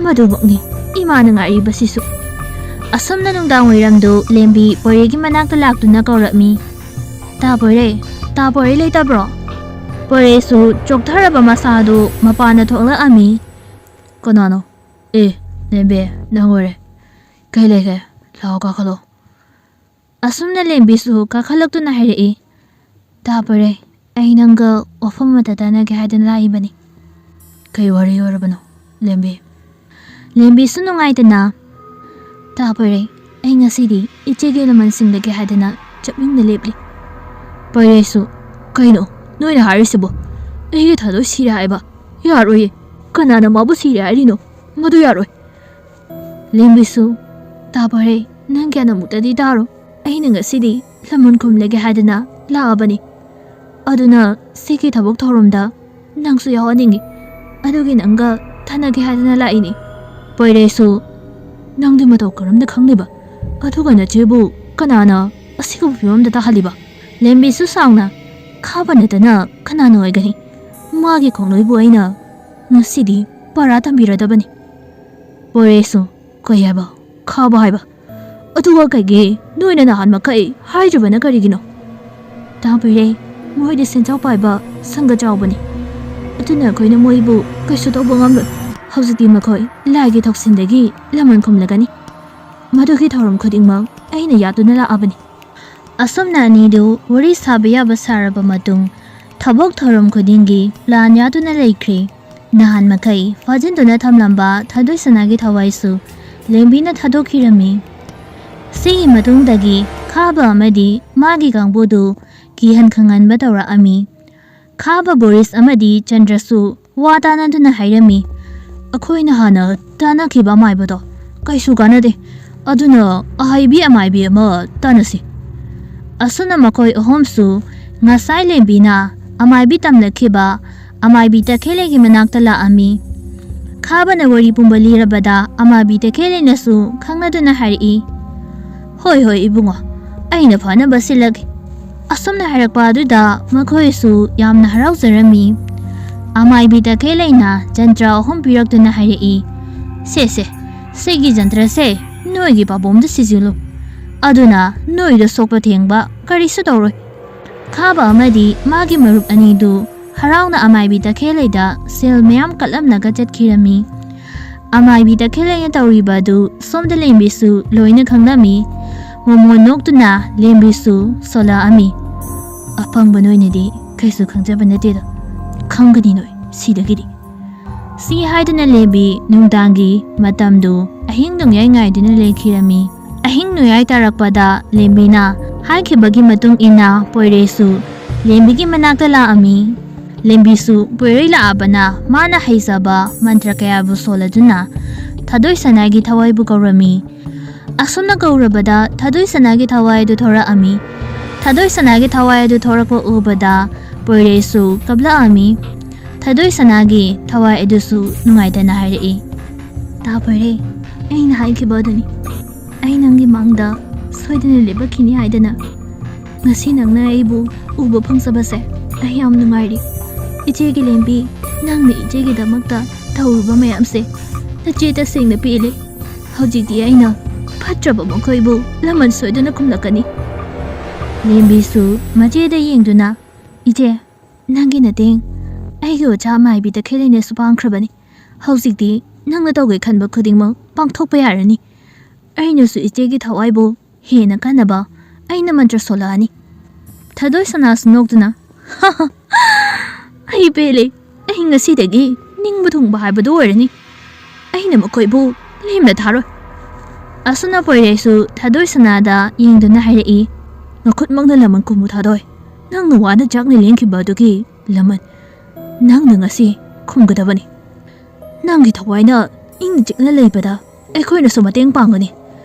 "ꯃꯗꯨꯃꯛꯅꯤ ꯏꯃꯥꯅ ꯉꯥꯏꯔꯤꯕꯁꯤꯁꯨ꯫" ꯑꯁꯨꯝꯅ ꯅꯨꯡꯗꯥꯡ ꯋꯥꯏꯔꯝꯗꯨ ꯂꯦꯝꯕꯤ ꯄꯣꯏꯔꯩꯒꯤ ꯃꯅꯥꯛꯇ ꯂꯥꯛꯇꯨꯅ ꯀꯧꯔꯛꯃꯤ, "ꯇꯥ ꯄꯣꯏꯔꯩ, ꯇꯥ ꯄꯣꯏꯔꯩ ꯂꯩꯇꯕ꯭ꯔꯣ?" ꯄꯣꯏꯔꯩꯁꯨ ꯆꯣꯛꯊꯔꯕ ꯃꯁꯥꯗꯨ ꯃꯄꯥꯟꯗ ꯊꯣꯛꯂꯛꯑꯝꯃꯤ꯫ "ꯀꯅꯥꯅꯣ? ꯑꯦ, ꯂꯦꯝꯕꯤ, ꯅꯪ ꯑꯣꯏꯔꯦ꯫ ꯀꯩ ꯂꯩꯒꯦ? ꯂꯥꯛꯑꯣ, ꯀꯥꯈꯠꯂꯣ꯫" ꯑꯁꯨꯝꯅ ꯂꯦꯝꯕꯤꯁꯨ ꯀꯥꯈꯠꯂꯛꯇꯨꯅ ꯍꯥꯏꯔꯛꯏ, "ꯇꯥ ꯄꯣꯏꯔꯩ, ꯑꯩ ꯅꯪꯒ ꯋꯥꯐꯝ ꯑꯃꯇ ꯇꯥꯟꯅꯒꯦ ꯍꯥꯏꯗꯅ ꯂꯥꯛꯏꯕꯅꯤ꯫" "ꯀꯩ ꯋꯥꯔꯤ ꯑꯣꯏꯔꯕꯅꯣ, ꯂꯦꯝꯕꯤ?" ꯂꯦꯝꯕꯤꯁꯨ ꯅꯨꯡꯉꯥꯏꯇꯅ, "ꯇꯥ ꯄꯣꯏꯔꯩ, ꯑꯩ ꯉꯁꯤꯗꯤ ꯏꯆꯦꯒꯤ ꯂꯃꯟ ꯁꯤꯡꯂꯒꯦ ꯍꯥꯏꯗꯅ ꯆꯞ ꯌꯨꯡꯅ ꯂꯦꯞꯂꯤ꯫" ꯄꯣꯏꯔꯩꯁꯨ, "ꯀꯩꯅꯣ ꯅꯣꯏꯅ ꯍꯥꯏꯔꯤꯁꯤꯕꯣ? ꯑꯩꯒꯤ ꯊꯥꯗꯣꯏ ꯁꯤꯔꯦ ꯍꯥꯏꯕ? ꯌꯥꯔꯣꯏꯌꯦ꯫ ꯀꯅꯥꯅ ꯃꯥꯕꯨ ꯁꯤꯔꯦ ꯍꯥꯏꯔꯤꯅꯣ? ꯃꯗꯨ ꯌꯥꯔꯣꯏ꯫" ꯂꯦꯝꯕꯤꯁꯨ, "ꯇꯥ ꯄꯣꯏꯔꯩ, ꯅꯪ ꯒ꯭ꯌꯥꯟ ꯑꯃꯨꯛꯇꯗꯤ ꯇꯥꯔꯣ꯫ ꯑꯩꯅ ꯉꯁꯤꯗꯤ ꯂꯃꯟ ꯈꯨꯝꯂꯒꯦ ꯍꯥꯏꯗꯅ ꯂꯥꯛꯑꯕꯅꯤ꯫ ꯑꯗꯨꯅ ꯁꯤꯒꯤ ꯊꯕꯛ ꯊꯧꯔꯝꯗ ꯅꯪꯁꯨ ꯌꯥꯎꯍꯟꯅꯤꯡꯉꯤ꯫ ꯑꯗꯨꯒꯤ ꯅꯪꯒ ꯊꯥꯅꯒꯦ ꯍꯥꯏꯗꯅ ꯂꯥꯛꯏꯅꯤ꯫" ꯄꯣꯏꯔꯩꯁꯨ, "ꯅꯪꯗꯤ ꯃꯇꯧ ꯀꯔꯝꯅ ꯈꯪꯂꯤꯕ? ꯑꯗꯨꯒ ꯅꯆꯦꯕꯨ ꯀꯅꯥꯅ ꯑꯁꯤꯒꯨꯝꯕ ꯐꯤꯕꯝꯗ ꯇꯥꯍꯜꯂꯤꯕ?" ꯂꯦꯝꯕꯤꯁꯨ ꯁꯥꯎꯅ, "ꯈꯥꯕ ꯅꯠꯇꯅ ꯀꯅꯥꯅ ꯑꯣꯏꯒꯅꯤ? ꯃꯥꯒꯤ ꯈꯣꯡꯂꯣꯏꯕꯨ ꯑꯩꯅ ꯉꯁꯤꯗꯤ ꯄꯔꯥ ꯇꯝꯕꯤꯔꯗꯕꯅꯤ꯫" ꯄꯣꯏꯔꯩꯁꯨ, "ꯀꯩ ꯍꯥꯏꯕ? ꯈꯥꯕ ꯍꯥꯏꯕ? ꯑꯗꯨꯒ ꯀꯩꯒꯤ ꯅꯣꯏꯅ ꯅꯍꯥꯟ ꯃꯈꯩ ꯍꯥꯏꯗ꯭ꯔꯤꯕꯅ ꯀꯔꯤꯒꯤꯅꯣ?" "ꯇꯥ ꯄꯣꯏꯔꯩ, ꯃꯈꯣꯏꯗꯤ ꯁꯦꯟꯖꯥꯎ ꯄꯥꯏꯕ ꯁꯪꯒ ꯆꯥꯎꯕꯅꯤ꯫ ꯑꯗꯨꯅ ꯑꯩꯈꯣꯏꯅ ꯃꯣꯏꯕꯨ ꯀꯩꯁꯨ ꯇꯧꯕ ꯉꯝꯂꯣꯏ꯫ ꯍꯧꯖꯤꯛꯇꯤ ꯃꯈꯣꯏ ꯂꯥꯏꯒꯤ ꯊꯧꯁꯤꯟꯗꯒꯤ ꯂꯃꯟ ꯈꯨꯝꯂꯒꯅꯤ꯫" ꯃꯗꯨꯒꯤ ꯊꯧꯔꯝ ꯈꯨꯗꯤꯡꯃꯛ ꯑꯩꯅ ꯌꯥꯗꯨꯅ ꯂꯥꯛꯑꯕꯅꯤ꯫ ꯑꯁꯨꯝꯅ ꯑꯅꯤꯗꯨ ꯋꯥꯔꯤ ꯁꯥꯕ ꯌꯥꯕ ꯁꯥꯔꯕ ꯃꯇꯨꯡ, ꯊꯕꯛ ꯊꯧꯔꯝ ꯈꯨꯗꯤꯡꯒꯤ ꯄ꯭ꯂꯥꯟ ꯌꯥꯗꯨꯅ ꯂꯩꯈ꯭ꯔꯦ꯫ ꯅꯍꯥꯟ ꯃꯈꯩ ꯐꯥꯖꯤꯟꯗꯨꯅ ꯊꯝꯂꯝꯕ ꯊꯥꯗꯣꯏꯁꯅꯥꯒꯤ ꯊꯋꯥꯏꯁꯨ ꯂꯦꯝꯕꯤꯅ ꯊꯥꯗꯣꯛꯈꯤꯔꯝꯃꯤ꯫ ꯁꯤꯒꯤ ꯃꯇꯨꯡꯗꯒꯤ ꯈꯥꯕ ꯑꯃꯗꯤ ꯃꯥꯒꯤ ꯀꯥꯡꯕꯨꯗꯨ ꯀꯤꯍꯟ ꯈꯪꯍꯟꯕ ꯇꯧꯔꯛꯑꯝꯃꯤ꯫ ꯈꯥꯕ ꯕꯣꯔꯤꯁ ꯑꯃꯗꯤ ꯆꯟꯗ꯭ꯔꯁꯨ ꯋꯥ ꯇꯥꯅꯗꯨꯅ ꯍꯥꯏꯔꯝꯃꯤ, "ꯑꯩꯈꯣꯏꯅ ꯍꯥꯟꯅ ꯇꯥꯟꯅꯈꯤꯕ ꯑꯃꯥꯏꯕꯗꯣ ꯀꯩꯁꯨ ꯀꯥꯟꯅꯗꯦ, ꯑꯗꯨꯅ ꯑꯍꯩꯕꯤ ꯑꯃꯥꯏꯕꯤ ꯑꯃ ꯇꯥꯟꯅꯁꯤ꯫" ꯑꯁꯨꯝꯅ ꯃꯈꯣꯏ ꯑꯍꯨꯝꯁꯨ ꯉꯁꯥꯏ ꯂꯦꯝꯕꯤꯅ ꯑꯃꯥꯏꯕꯤ ꯇꯝꯂꯛꯈꯤꯕ ꯑꯃꯥꯏꯕꯤ ꯇꯈꯦꯜꯂꯩꯒꯤ ꯃꯅꯥꯛꯇ ꯂꯥꯛꯑꯝꯃꯤ꯫ ꯈꯥꯕꯅ ꯋꯥꯔꯤ ꯄꯨꯝꯕ ꯂꯤꯔꯕꯗ ꯑꯃꯥꯏꯕꯤ ꯇꯈꯦꯜꯂꯩꯅꯁꯨ ꯈꯪꯅꯗꯨꯅ ꯍꯥꯏꯔꯛꯏ, "ꯍꯣꯏ ꯍꯣꯏ ꯏꯕꯨꯡꯉꯣ, ꯑꯩꯅ ꯐꯅꯕ ꯁꯤꯜꯂꯒꯦ꯫" ꯑꯁꯨꯝꯅ ꯍꯥꯏꯔꯛꯄ ꯑꯗꯨꯗ ꯃꯈꯣꯏꯁꯨ ꯌꯥꯝꯅ ꯍꯔꯥꯎꯖꯔꯝꯃꯤ꯫ ꯑꯃꯥꯏꯕꯤ ꯇꯈꯦꯜꯂꯩꯅ ꯖꯟꯇ꯭ꯔ ꯑꯍꯨꯝ ꯄꯤꯔꯛꯇꯨꯅ ꯍꯥꯏꯔꯛꯏ, "ꯁꯦ ꯁꯦ, ꯁꯤꯒꯤ ꯖꯟꯇ꯭ꯔꯁꯦ ꯅꯣꯏꯒꯤ ꯄꯥꯕꯣꯝꯗ ꯁꯤꯖꯤꯜꯂꯨ꯫ ꯑꯗꯨꯅ ꯅꯣꯏꯗ ꯁꯣꯛꯄ ꯊꯦꯡꯕ ꯀꯔꯤꯁꯨ ꯇꯧꯔꯣꯏ꯫" ꯈꯥꯕ ꯑꯃꯗꯤ ꯃꯥꯒꯤ ꯃꯔꯨꯞ ꯑꯅꯤꯗꯨ ꯍꯔꯥꯎꯅ ꯑꯃꯥꯏꯕꯤ ꯇꯈꯦꯜꯂꯩꯗ ꯁꯦꯜ ꯃꯌꯥꯝ ꯀꯠꯂꯝꯂꯒ ꯆꯠꯈꯤꯔꯝꯃꯤ꯫ ꯑꯃꯥꯏꯕꯤ ꯇꯈꯦꯜꯂꯩꯅ ꯇꯧꯔꯤꯕ ꯑꯗꯨ ꯁꯣꯝꯗ ꯂꯦꯝꯕꯤꯁꯨ ꯂꯣꯏꯅ ꯈꯪꯂꯝꯃꯤ꯫ ꯃꯣꯃꯣꯟ ꯅꯣꯛꯇꯨꯅ ꯂꯦꯝꯕꯤꯁꯨ ꯁꯣꯜꯂꯛꯑꯝꯃꯤ꯫ "ꯑꯄꯪꯕ ꯅꯣꯏꯅꯗꯤ ꯀꯩꯁꯨ ꯈꯪꯖꯕ ꯅꯠꯇꯦꯗ꯫ ꯈꯪꯒꯅꯤ ꯅꯣꯏ ꯁꯤꯗꯒꯤꯗꯤ꯫" ꯁꯤ ꯍꯥꯏꯗꯨꯅ ꯂꯦꯝꯕꯤ ꯅꯨꯡꯗꯥꯡꯒꯤ ꯃꯇꯝꯗꯨ ꯑꯍꯤꯡ ꯅꯣꯡꯌꯥꯏ ꯉꯥꯏꯗꯨꯅ ꯂꯩꯈꯤꯔꯝꯃꯤ꯫ ꯑꯍꯤꯡ ꯅꯣꯡꯌꯥꯏ ꯇꯥꯔꯛꯄꯗ ꯂꯦꯝꯕꯤꯅ ꯍꯥꯏꯈꯤꯕꯒꯤ ꯃꯇꯨꯡ ꯏꯟꯅ ꯄꯣꯏꯔꯩꯁꯨ ꯂꯦꯝꯕꯤꯒꯤ ꯃꯅꯥꯛꯇ ꯂꯥꯛꯑꯝꯃꯤ꯫ ꯂꯦꯝꯕꯤꯁꯨ ꯄꯣꯏꯔꯩ ꯂꯥꯛꯑꯕꯅ ꯃꯥꯅ ꯍꯩꯖꯕ ꯃꯟꯇ꯭ꯔ ꯀꯌꯥꯕꯨ ꯁꯣꯜꯂꯗꯨꯅ ꯊꯥꯗꯣꯏ ꯁꯅꯥꯒꯤ ꯊꯋꯥꯏꯕꯨ ꯀꯧꯔꯝꯃꯤ꯫ ꯑꯁꯨꯝꯅ ꯀꯧꯔꯕꯗ ꯊꯥꯗꯣꯏ ꯁꯅꯥꯒꯤ ꯊꯋꯥꯏ ꯑꯗꯨ ꯊꯣꯔꯛꯑꯝꯃꯤ꯫ ꯊꯥꯗꯣꯏ ꯁꯅꯥꯒꯤ ꯊꯋꯥꯏ ꯑꯗꯨ ꯊꯣꯔꯛꯄ ꯎꯕꯗ ꯄꯣꯏꯔꯩꯁꯨ ꯀꯞꯂꯛꯑꯝꯃꯤ꯫ ꯊꯥꯗꯣꯏ ꯁꯅꯥꯒꯤ ꯊꯋꯥꯏ ꯑꯗꯨꯁꯨ ꯅꯨꯡꯉꯥꯏꯇꯅ ꯍꯥꯏꯔꯛꯏ, "ꯇꯥ ꯄꯣꯏꯔꯩ, ꯑꯩꯅ ꯍꯥꯏꯈꯤꯕ ꯑꯗꯨꯅꯤ꯫ ꯑꯩ ꯅꯪꯒꯤ ꯃꯥꯡꯗ ꯁꯣꯏꯗꯅ ꯂꯦꯞꯄꯛꯈꯤꯅꯤ ꯍꯥꯏꯗꯅ꯫ ꯉꯁꯤ ꯅꯪꯅ ꯑꯩꯕꯨ ꯎꯕ ꯐꯪꯖꯕꯁꯦ ꯑꯩ ꯌꯥꯝ ꯅꯨꯡꯉꯥꯏꯔꯤ꯫ ꯏꯆꯦꯒꯤ ꯂꯦꯝꯕꯤ, ꯅꯪꯅ ꯏꯆꯦꯒꯤꯗꯃꯛꯇ ꯇꯧꯔꯨꯕ ꯃꯌꯥꯝꯁꯦ ꯅꯆꯦ ꯇꯁꯦꯡꯅ ꯄꯦꯜꯂꯦ꯫ ꯍꯧꯖꯤꯛꯇꯤ ꯑꯩꯅ ꯐꯠꯇ꯭ꯔꯕ ꯃꯈꯣꯏꯕꯨ ꯂꯃꯟ ꯁꯣꯏꯗꯅ ꯈꯨꯝꯂꯛꯀꯅꯤ꯫" ꯂꯦꯝꯕꯤꯁꯨ ꯃꯆꯦꯗ ꯌꯦꯡꯗꯨꯅ, "ꯏꯆꯦ, ꯅꯪꯒꯤ ꯃꯇꯦꯡ ꯑꯩꯒꯤ ꯑꯣꯖꯥ ꯃꯥꯏꯕꯤ ꯇꯈꯦꯜꯂꯩꯅꯁꯨ ꯄꯥꯡꯈ꯭ꯔꯕꯅꯤ꯫ ꯍꯧꯖꯤꯛꯇꯤ ꯅꯪꯅ ꯇꯧꯒꯦ ꯈꯟꯕ ꯈꯨꯗꯤꯡꯃꯛ ꯄꯥꯡꯊꯣꯛꯄ ꯌꯥꯔꯅꯤ꯫ ꯑꯩꯅꯁꯨ ꯏꯆꯦꯒꯤ ꯊꯋꯥꯏꯕꯨ ꯍꯦꯟꯅ ꯀꯟꯅꯕ ꯑꯩꯅ ꯃꯟꯇ꯭ꯔ ꯁꯣꯜꯂꯛꯑꯅꯤ꯫ ꯊꯥꯗꯣꯏ ꯁꯅꯥꯁꯨ ꯅꯣꯛꯇꯨꯅ, "ꯑꯩ ꯄꯦꯜꯂꯦ꯫ ꯑꯩ ꯉꯁꯤꯗꯒꯤ ꯅꯤꯡꯕ ꯊꯨꯡꯕ ꯍꯥꯏꯕꯗꯨ ꯑꯣꯏꯔꯅꯤ꯫ ꯑꯩꯅ ꯃꯈꯣꯏꯕꯨ ꯂꯦꯝꯅ ꯊꯥꯔꯣꯏ"꯫ ꯑꯁꯨꯝꯅ ꯄꯣꯏꯔꯩꯁꯨ ꯊꯥꯗꯣꯏ ꯁꯅꯥꯗ ꯌꯦꯡꯗꯨꯅ ꯍꯥꯏꯔꯛꯏ, "ꯅꯈꯨꯠꯃꯛꯅ ꯂꯃꯟ ꯈꯨꯝꯃꯨ ꯊꯥꯗꯣꯏ꯫ ꯅꯪꯅ ꯋꯥꯅ ꯆꯥꯛꯅ ꯂꯦꯟꯈꯤꯕ ꯑꯗꯨꯒꯤ ꯂꯃꯟ ꯅꯪꯅ ꯉꯁꯤ ꯈꯨꯝꯒꯗꯕꯅꯤ꯫ ꯅꯪꯒꯤ ꯊꯋꯥꯏꯅ ꯏꯪꯅ ꯆꯤꯛꯅ ꯂꯩꯕꯗ ꯑꯩꯈꯣꯏꯅꯁꯨ ꯃꯇꯦꯡ ꯄꯥꯡꯒꯅꯤ꯫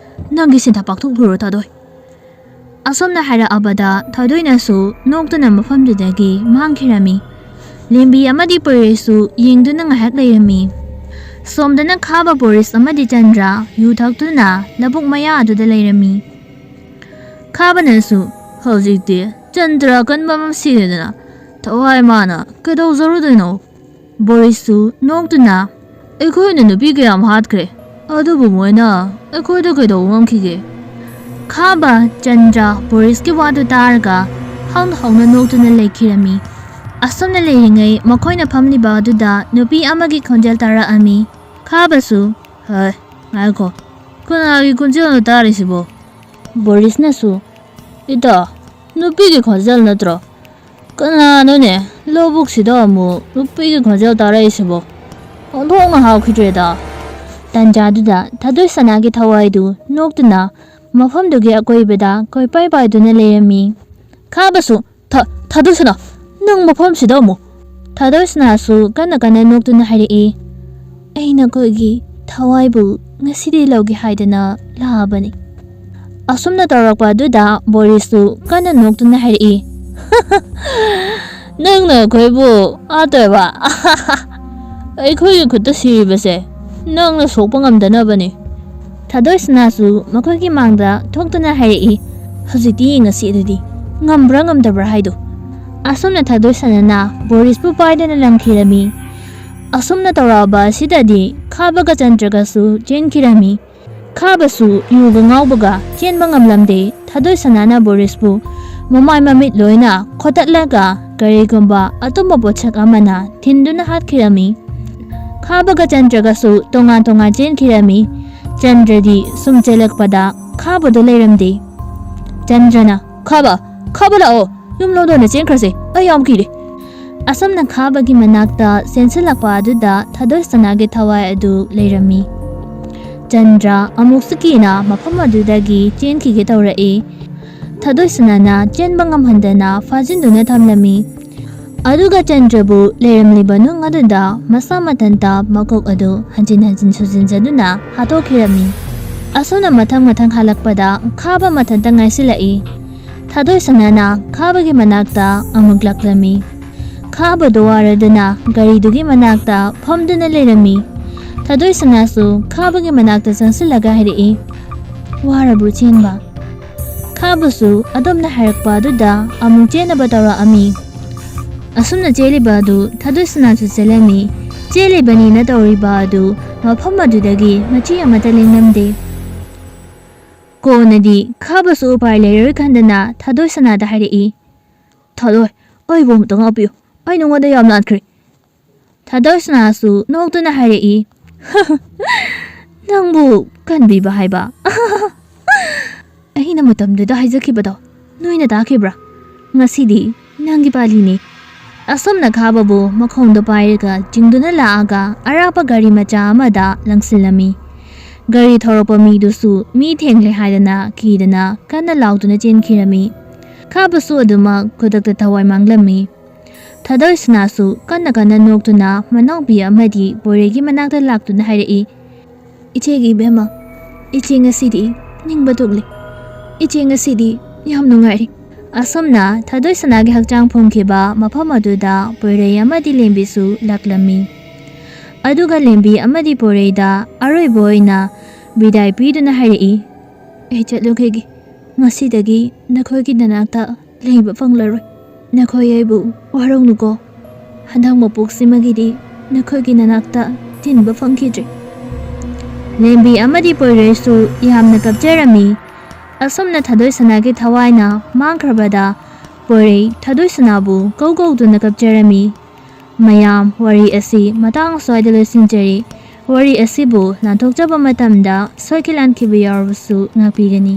ꯅꯪꯒꯤ ꯁꯤꯟꯊꯥ ꯄꯥꯡꯊꯣꯛꯂꯨꯔꯣ ꯊꯥꯗꯣꯏ"꯫ ꯑꯁꯨꯝꯅ ꯍꯥꯏꯔꯛꯑꯕꯗ ꯊꯥꯗꯣꯏꯅꯁꯨ ꯅꯣꯛꯇꯨꯅ ꯃꯐꯝꯗꯨꯗꯒꯤ ꯃꯥꯡꯈꯤꯔꯝꯃꯤ꯫ ꯂꯦꯝꯕꯤ ꯑꯃꯗꯤ ꯄꯣꯏꯔꯩꯁꯨ ꯌꯦꯡꯗꯨꯅ ꯉꯥꯏꯍꯥꯛ ꯂꯩꯔꯝꯃꯤ꯫ ꯁꯣꯝꯗꯅ ꯈꯥꯕ, ꯕꯣꯔꯤꯁ ꯑꯃꯗꯤ ꯆꯟꯗ꯭ꯔ ꯌꯨ ꯊꯛꯇꯨꯅ ꯂꯧꯕꯨꯛ ꯃꯌꯥ ꯑꯗꯨꯗ ꯂꯩꯔꯝꯃꯤ꯫ ꯈꯥꯕꯅꯁꯨ, "ꯍꯧꯖꯤꯛꯇꯤ ꯆꯟꯗ꯭ꯔ ꯑꯀꯟꯕ ꯑꯃ ꯁꯤꯔꯦꯗꯅ, ꯊꯋꯥꯏ ꯃꯥꯅ ꯀꯩꯗꯧꯖꯔꯨꯗꯣꯏꯅꯣ?" ꯕꯣꯔꯤꯁꯁꯨ ꯅꯣꯛꯇꯨꯅ, "ꯑꯩꯈꯣꯏꯅ ꯅꯨꯄꯤ ꯀꯌꯥꯝ ꯍꯥꯠꯈ꯭ꯔꯦ, ꯑꯗꯨꯕꯨ ꯃꯣꯏꯅ ꯑꯩꯈꯣꯏꯗ ꯀꯩꯗꯧꯕ ꯉꯝꯈꯤꯒꯦ?" ꯈꯥꯕ, ꯆꯟꯗ꯭ꯔ, ꯕꯣꯔꯤꯁꯀꯤ ꯋꯥꯗꯨ ꯇꯥꯔꯒ ꯍꯧꯅ ꯍꯧꯅ ꯅꯣꯛꯇꯨꯅ ꯂꯩꯈꯤꯔꯝꯃꯤ꯫ ꯑꯁꯨꯝꯅ ꯂꯩꯔꯤꯉꯩ ꯃꯈꯣꯏꯅ ꯐꯝꯂꯤꯕ ꯑꯗꯨꯗ ꯅꯨꯄꯤ ꯑꯃꯒꯤ ꯈꯣꯟꯖꯦꯜ ꯇꯥꯔꯛꯑꯝꯃꯤ꯫ ꯈꯥꯕꯁꯨ, "ꯍꯩ, ꯉꯥꯏꯈꯣ, ꯀꯅꯥꯒꯤ ꯈꯣꯟꯖꯦꯜꯅꯣ ꯇꯥꯔꯤꯁꯤꯕꯣ?" ꯕꯣꯔꯤꯁꯅꯁꯨ, "ꯏꯇꯥ, ꯅꯨꯄꯤꯒꯤ ꯈꯣꯟꯖꯦꯜ ꯅꯠꯇ꯭ꯔꯣ? ꯀꯅꯥꯅꯣꯅꯦ ꯂꯧꯕꯨꯛꯁꯤꯗ ꯑꯃꯨꯛ ꯅꯨꯄꯤꯒꯤ ꯈꯣꯟꯖꯦꯜ ꯇꯥꯔꯛꯏꯁꯤꯕꯣ? ꯑꯣꯟꯊꯣꯛꯅ ꯍꯥꯎꯈꯤꯗ꯭ꯔꯦꯗ"꯫ ꯇꯟꯖꯥꯗꯨꯗ ꯊꯥꯗꯣꯏ ꯁꯅꯥꯒꯤ ꯊꯋꯥꯏꯗꯨ ꯅꯣꯛꯇꯨꯅ ꯃꯐꯝꯗꯨꯒꯤ ꯑꯀꯣꯏꯕꯗ ꯀꯣꯏꯄꯥꯏ ꯄꯥꯏꯗꯨꯅ ꯂꯩꯔꯝꯃꯤ꯫ ꯈꯥꯕꯁꯨ, "ꯊ-, ꯊꯥꯗꯣꯏ ꯁꯅꯥ, ꯅꯪ ꯃꯐꯝꯁꯤꯗ ꯑꯃꯨꯛ"꯫ ꯊꯥꯗꯣꯏ ꯁꯅꯥꯁꯨ ꯀꯟꯅ ꯀꯟꯅ ꯅꯣꯛꯇꯨꯅ ꯍꯥꯏꯔꯛꯏ, "ꯑꯩ ꯅꯈꯣꯏꯒꯤ ꯊꯋꯥꯏꯕꯨ ꯉꯁꯤꯗꯤ ꯂꯧꯒꯦ ꯍꯥꯏꯗꯅ ꯂꯥꯛꯑꯕꯅꯤ"꯫ ꯑꯁꯨꯝꯅ ꯇꯧꯔꯛꯄ ꯑꯗꯨꯗ ꯕꯣꯔꯤꯁꯁꯨ ꯀꯟꯅ ꯅꯣꯛꯇꯨꯅ ꯍꯥꯏꯔꯛꯏ, "ꯅꯪꯅ ꯑꯩꯈꯣꯏꯕꯨ ꯍꯥꯠꯇꯣꯏꯕ? ꯑꯩꯈꯣꯏꯒꯤ ꯈꯨꯠꯇ ꯁꯤꯔꯤꯕꯁꯦ ꯅꯪꯅ ꯁꯣꯛꯄ ꯉꯝꯗꯅꯕꯅꯤ"꯫ ꯊꯥꯗꯣꯏ ꯁꯅꯥꯁꯨ ꯃꯈꯣꯏꯒꯤ ꯃꯥꯡꯗ ꯊꯣꯛꯇꯨꯅ ꯍꯥꯏꯔꯛꯏ, "ꯍꯧꯖꯤꯛꯇꯤ ꯌꯦꯡꯉꯁꯤ ꯑꯗꯨꯗꯤ, ꯉꯝꯕ꯭ꯔꯥ ꯉꯝꯗꯕ꯭ꯔꯥ ꯍꯥꯏꯗꯣ"꯫ ꯑꯁꯨꯝꯅ ꯊꯥꯗꯣꯏ ꯁꯅꯥꯅ ꯕꯣꯔꯤꯁꯄꯨ ꯄꯥꯏꯗꯨꯅ ꯂꯪꯈꯤꯔꯝꯃꯤ꯫ ꯑꯁꯨꯝꯅ ꯇꯧꯔꯛꯑꯕ ꯑꯁꯤꯗꯗꯤ ꯈꯥꯕꯒ ꯆꯟꯗ꯭ꯔꯒꯁꯨ ꯆꯦꯟꯈꯤꯔꯝꯃꯤ꯫ ꯈꯥꯕꯁꯨ ꯌꯨꯒ ꯉꯥꯎꯕꯒ ꯆꯦꯟꯕ ꯉꯝꯂꯝꯗꯦ꯫ ꯊꯥꯗꯣꯏ ꯁꯅꯥꯅ ꯕꯣꯔꯤꯁꯄꯨ ꯃꯃꯥꯏ ꯃꯃꯤꯠ ꯂꯣꯏꯅ ꯈꯣꯠꯇꯠꯂꯒ ꯀꯔꯤꯒꯨꯝꯕ ꯑꯇꯨꯝꯕ ꯄꯣꯠꯁꯛ ꯑꯃꯅ ꯊꯤꯟꯗꯨꯅ ꯍꯥꯠꯈꯤꯔꯝꯃꯤ꯫ ꯈꯥꯕꯒ ꯆꯟꯗ꯭ꯔꯒꯁꯨ ꯇꯣꯉꯥꯟ ꯇꯣꯉꯥꯟ ꯆꯦꯟꯈꯤꯔꯝꯃꯤ꯫ ꯆꯟꯗ꯭ꯔꯗꯤ ꯁꯨꯝ ꯆꯦꯜꯂꯛꯄꯗ ꯈꯥꯕꯗꯣ ꯂꯩꯔꯝꯗꯦ꯫ ꯆꯟꯗ꯭ꯔꯅ, "ꯈꯥꯕ, ꯈꯥꯕ ꯂꯥꯛꯑꯣ, ꯌꯨꯝ ꯂꯣꯟꯗꯣꯟꯅ ꯆꯦꯟꯈ꯭ꯔꯁꯦ, ꯑꯩ ꯌꯥꯝ ꯀꯤꯔꯦ"꯫ ꯑꯁꯨꯝꯅ ꯈꯥꯕꯒꯤ ꯃꯅꯥꯛꯇ ꯆꯦꯟꯁꯤꯜꯂꯛꯄ ꯑꯗꯨꯗ ꯊꯥꯗꯣꯏ ꯁꯅꯥꯒꯤ ꯊꯋꯥꯏ ꯑꯗꯨ ꯂꯩꯔꯝꯃꯤ꯫ ꯆꯟꯗ꯭ꯔ ꯑꯃꯨꯛꯁꯨ ꯀꯤꯅ ꯃꯐꯝ ꯑꯗꯨꯗꯒꯤ ꯆꯦꯟꯈꯤꯒꯦ ꯇꯧꯔꯛꯏ꯫ ꯊꯥꯗꯣꯏ ꯁꯅꯥꯅ ꯆꯦꯟꯕ ꯉꯝꯍꯟꯗꯅ ꯐꯥꯖꯤꯟꯗꯨꯅ ꯊꯝꯂꯝꯃꯤ꯫ ꯑꯗꯨꯒ ꯆꯟꯗ꯭ꯔꯕꯨ ꯂꯩꯔꯝꯂꯤꯕ ꯅꯨꯡ ꯑꯗꯨꯗ ꯃꯁꯥ ꯃꯊꯟꯇ ꯃꯀꯣꯛ ꯑꯗꯨ ꯍꯟꯖꯤꯟ ꯍꯟꯖꯤꯟ ꯁꯨꯖꯤꯟꯖꯗꯨꯅ ꯍꯥꯠꯇꯣꯛꯈꯤꯔꯝꯃꯤ꯫ ꯑꯁꯨꯝꯅ ꯃꯊꯪ ꯃꯊꯪ ꯍꯜꯂꯛꯄꯗ ꯈꯥꯕ ꯃꯊꯟꯇ ꯉꯥꯏꯁꯤꯜꯂꯛꯏ꯫ ꯊꯥꯗꯣꯏ ꯁꯅꯥꯅ ꯈꯥꯕꯒꯤ ꯃꯅꯥꯛꯇ ꯑꯃꯨꯛ ꯂꯥꯛꯂꯝꯃꯤ꯫ ꯈꯥꯕꯗꯨ ꯋꯥꯔꯗꯨꯅ ꯒꯥꯔꯤꯗꯨꯒꯤ ꯃꯅꯥꯛꯇ ꯐꯝꯗꯨꯅ ꯂꯩꯔꯝꯃꯤ꯫ ꯊꯥꯗꯣꯏ ꯁꯅꯥꯁꯨ ꯈꯥꯕꯒꯤ ꯃꯅꯥꯛꯇ ꯆꯪꯁꯤꯜꯂꯒ ꯍꯥꯏꯔꯛꯏ, "ꯋꯥꯔꯕ꯭ꯔꯣ ꯆꯦꯟꯕ?" ꯈꯥꯕꯁꯨ ꯑꯗꯣꯝꯅ ꯍꯥꯏꯔꯛꯄ ꯑꯗꯨꯗ ꯑꯃꯨꯛ ꯆꯦꯟꯅꯕ ꯇꯧꯔꯛꯑꯝꯃꯤ꯫ ꯑꯁꯨꯝꯅ ꯆꯦꯜꯂꯤꯕ ꯑꯗꯨ ꯊꯥꯗꯣꯏ ꯁꯅꯥꯁꯨ ꯆꯦꯜꯂꯝꯃꯤ꯫ ꯆꯦꯜꯂꯤꯕꯅꯤꯅ ꯇꯧꯔꯤꯕ ꯑꯗꯨ ꯃꯐꯝ ꯑꯗꯨꯗꯒꯤ ꯃꯆꯤ ꯑꯃꯠꯇ ꯂꯦꯡꯂꯝꯗꯦ꯫ ꯀꯣꯟꯅꯗꯤ ꯈꯥꯕꯁꯨ ꯎꯄꯥꯏ ꯂꯩꯔꯔꯣꯏ ꯈꯟꯗꯅ ꯊꯥꯗꯣꯏ ꯁꯅꯥꯗ ꯍꯥꯏꯔꯛꯏ, "ꯊꯥꯗꯣꯏ, ꯑꯩꯕꯨ ꯑꯃꯨꯛꯇ ꯉꯥꯛꯄꯤꯌꯨ꯫ ꯑꯩ ꯅꯉꯣꯟꯗ ꯌꯥꯝ ꯂꯥꯟꯈ꯭ꯔꯦ"꯫ ꯊꯥꯗꯣꯏ ꯁꯅꯥꯁꯨ ꯅꯣꯛꯇꯨꯅ ꯍꯥꯏꯔꯛꯏ, "ꯅꯪꯕꯨ ꯀꯟꯕꯤꯕ ꯍꯥꯏꯕ? ꯑꯩꯅ ꯃꯇꯝꯗꯨꯗ ꯍꯥꯏꯖꯈꯤꯕꯗꯣ ꯅꯣꯏꯅ ꯇꯥꯈꯤꯕ꯭ꯔꯥ? ꯉꯁꯤꯗꯤ ꯅꯪꯒꯤ ꯄꯥꯂꯤꯅꯤ"꯫ ꯑꯁꯨꯝꯅ ꯈꯥꯕꯕꯨ ꯃꯈꯣꯡꯗ ꯄꯥꯏꯔꯒ ꯆꯤꯡꯗꯨꯅ ꯂꯥꯛꯑꯒ ꯑꯔꯥꯞꯄ ꯒꯥꯔꯤ ꯃꯆꯥ ꯑꯃꯗ ꯂꯪꯁꯤꯜꯂꯝꯃꯤ꯫ ꯒꯥꯔꯤ ꯊꯧꯔꯛꯄ ꯃꯤꯗꯨꯁꯨ ꯃꯤ ꯊꯦꯡꯂꯦ ꯍꯥꯏꯗꯅ ꯀꯤꯗꯅ ꯀꯟꯅ ꯂꯥꯎꯗꯨꯅ ꯆꯦꯟꯈꯤꯔꯝꯃꯤ꯫ ꯈꯥꯕꯁꯨ ꯑꯗꯨꯃꯛ ꯈꯨꯗꯛꯇ ꯊꯋꯥꯏ ꯃꯥꯡꯂꯝꯃꯤ꯫ ꯊꯥꯗꯣꯏ ꯁꯅꯥꯁꯨ ꯀꯟꯅ ꯀꯟꯅ ꯅꯣꯛꯇꯨꯅ ꯃꯅꯥꯎꯄꯤ ꯑꯃꯗꯤ ꯄꯣꯏꯔꯩꯒꯤ ꯃꯅꯥꯛꯇ ꯂꯥꯛꯇꯨꯅ ꯍꯥꯏꯔꯛꯏ, "ꯏꯆꯦꯒꯤ ꯏꯕꯦꯝꯃ, ꯏꯆꯦ ꯉꯁꯤꯗꯤ ꯅꯤꯡꯕ ꯊꯨꯡꯂꯦ꯫ ꯏꯆꯦ ꯉꯁꯤꯗꯤ ꯌꯥꯝ ꯅꯨꯡꯉꯥꯏꯔꯦ"꯫ ꯑꯁꯨꯝꯅ ꯊꯥꯗꯣꯏ ꯁꯅꯥꯒꯤ ꯍꯛꯆꯥꯡ ꯐꯣꯡꯈꯤꯕ ꯃꯐꯝ ꯑꯗꯨꯗ ꯄꯣꯏꯔꯩ ꯑꯃꯗꯤ ꯂꯦꯝꯕꯤꯁꯨ ꯂꯥꯛꯂꯝꯃꯤ꯫ ꯑꯗꯨꯒ ꯂꯦꯝꯕꯤ ꯑꯃꯗꯤ ꯄꯣꯏꯔꯩꯗ ꯑꯔꯣꯏꯕ ꯑꯣꯏꯅ ꯕꯤꯗꯥꯏ ꯄꯤꯗꯨꯅ ꯍꯥꯏꯔꯛꯏ, "ꯑꯩ ꯆꯠꯂꯨꯈꯤꯒꯦ꯫ ꯉꯁꯤꯗꯒꯤ ꯅꯈꯣꯏꯒꯤ ꯅꯅꯥꯛꯇ ꯂꯩꯕ ꯐꯪꯂꯔꯣꯏ꯫ ꯅꯈꯣꯏ ꯑꯩꯕꯨ ꯋꯥꯔꯧꯅꯨꯀꯣ꯫ ꯍꯟꯗꯛ ꯃꯄꯣꯛꯁꯤꯃꯒꯤꯗꯤ ꯅꯈꯣꯏꯒꯤ ꯅꯅꯥꯛꯇ ꯇꯤꯟꯕ ꯐꯪꯈꯤꯗ꯭ꯔꯦ"꯫ ꯂꯦꯝꯕꯤ ꯑꯃꯗꯤ ꯄꯣꯏꯔꯩꯁꯨ ꯌꯥꯝꯅ ꯀꯞꯆꯔꯝꯃꯤ꯫ ꯑꯁꯨꯝꯅ ꯊꯥꯗꯣꯏ ꯁꯅꯥꯒꯤ ꯊꯋꯥꯏꯅ ꯃꯥꯡꯈ꯭ꯔꯕꯗ ꯄꯣꯏꯔꯩ ꯊꯥꯗꯣꯏ ꯁꯅꯥꯕꯨ ꯀꯧ ꯀꯧꯗꯨꯅ ꯀꯞꯆꯔꯝꯃꯤ꯫ ꯃꯌꯥꯝ, ꯋꯥꯔꯤ ꯑꯁꯤ ꯃꯇꯥꯡ ꯑꯁ꯭ꯋꯥꯏꯗ ꯂꯣꯏꯁꯤꯟꯖꯔꯤ꯫ ꯋꯥꯔꯤ ꯑꯁꯤꯕꯨ ꯂꯥꯟꯊꯣꯛꯆꯕ ꯃꯇꯝꯗ ꯁꯣꯏꯈꯤ ꯂꯥꯟꯈꯤꯕ ꯌꯥꯎꯔꯕꯁꯨ ꯉꯥꯛꯄꯤꯒꯅꯤ꯫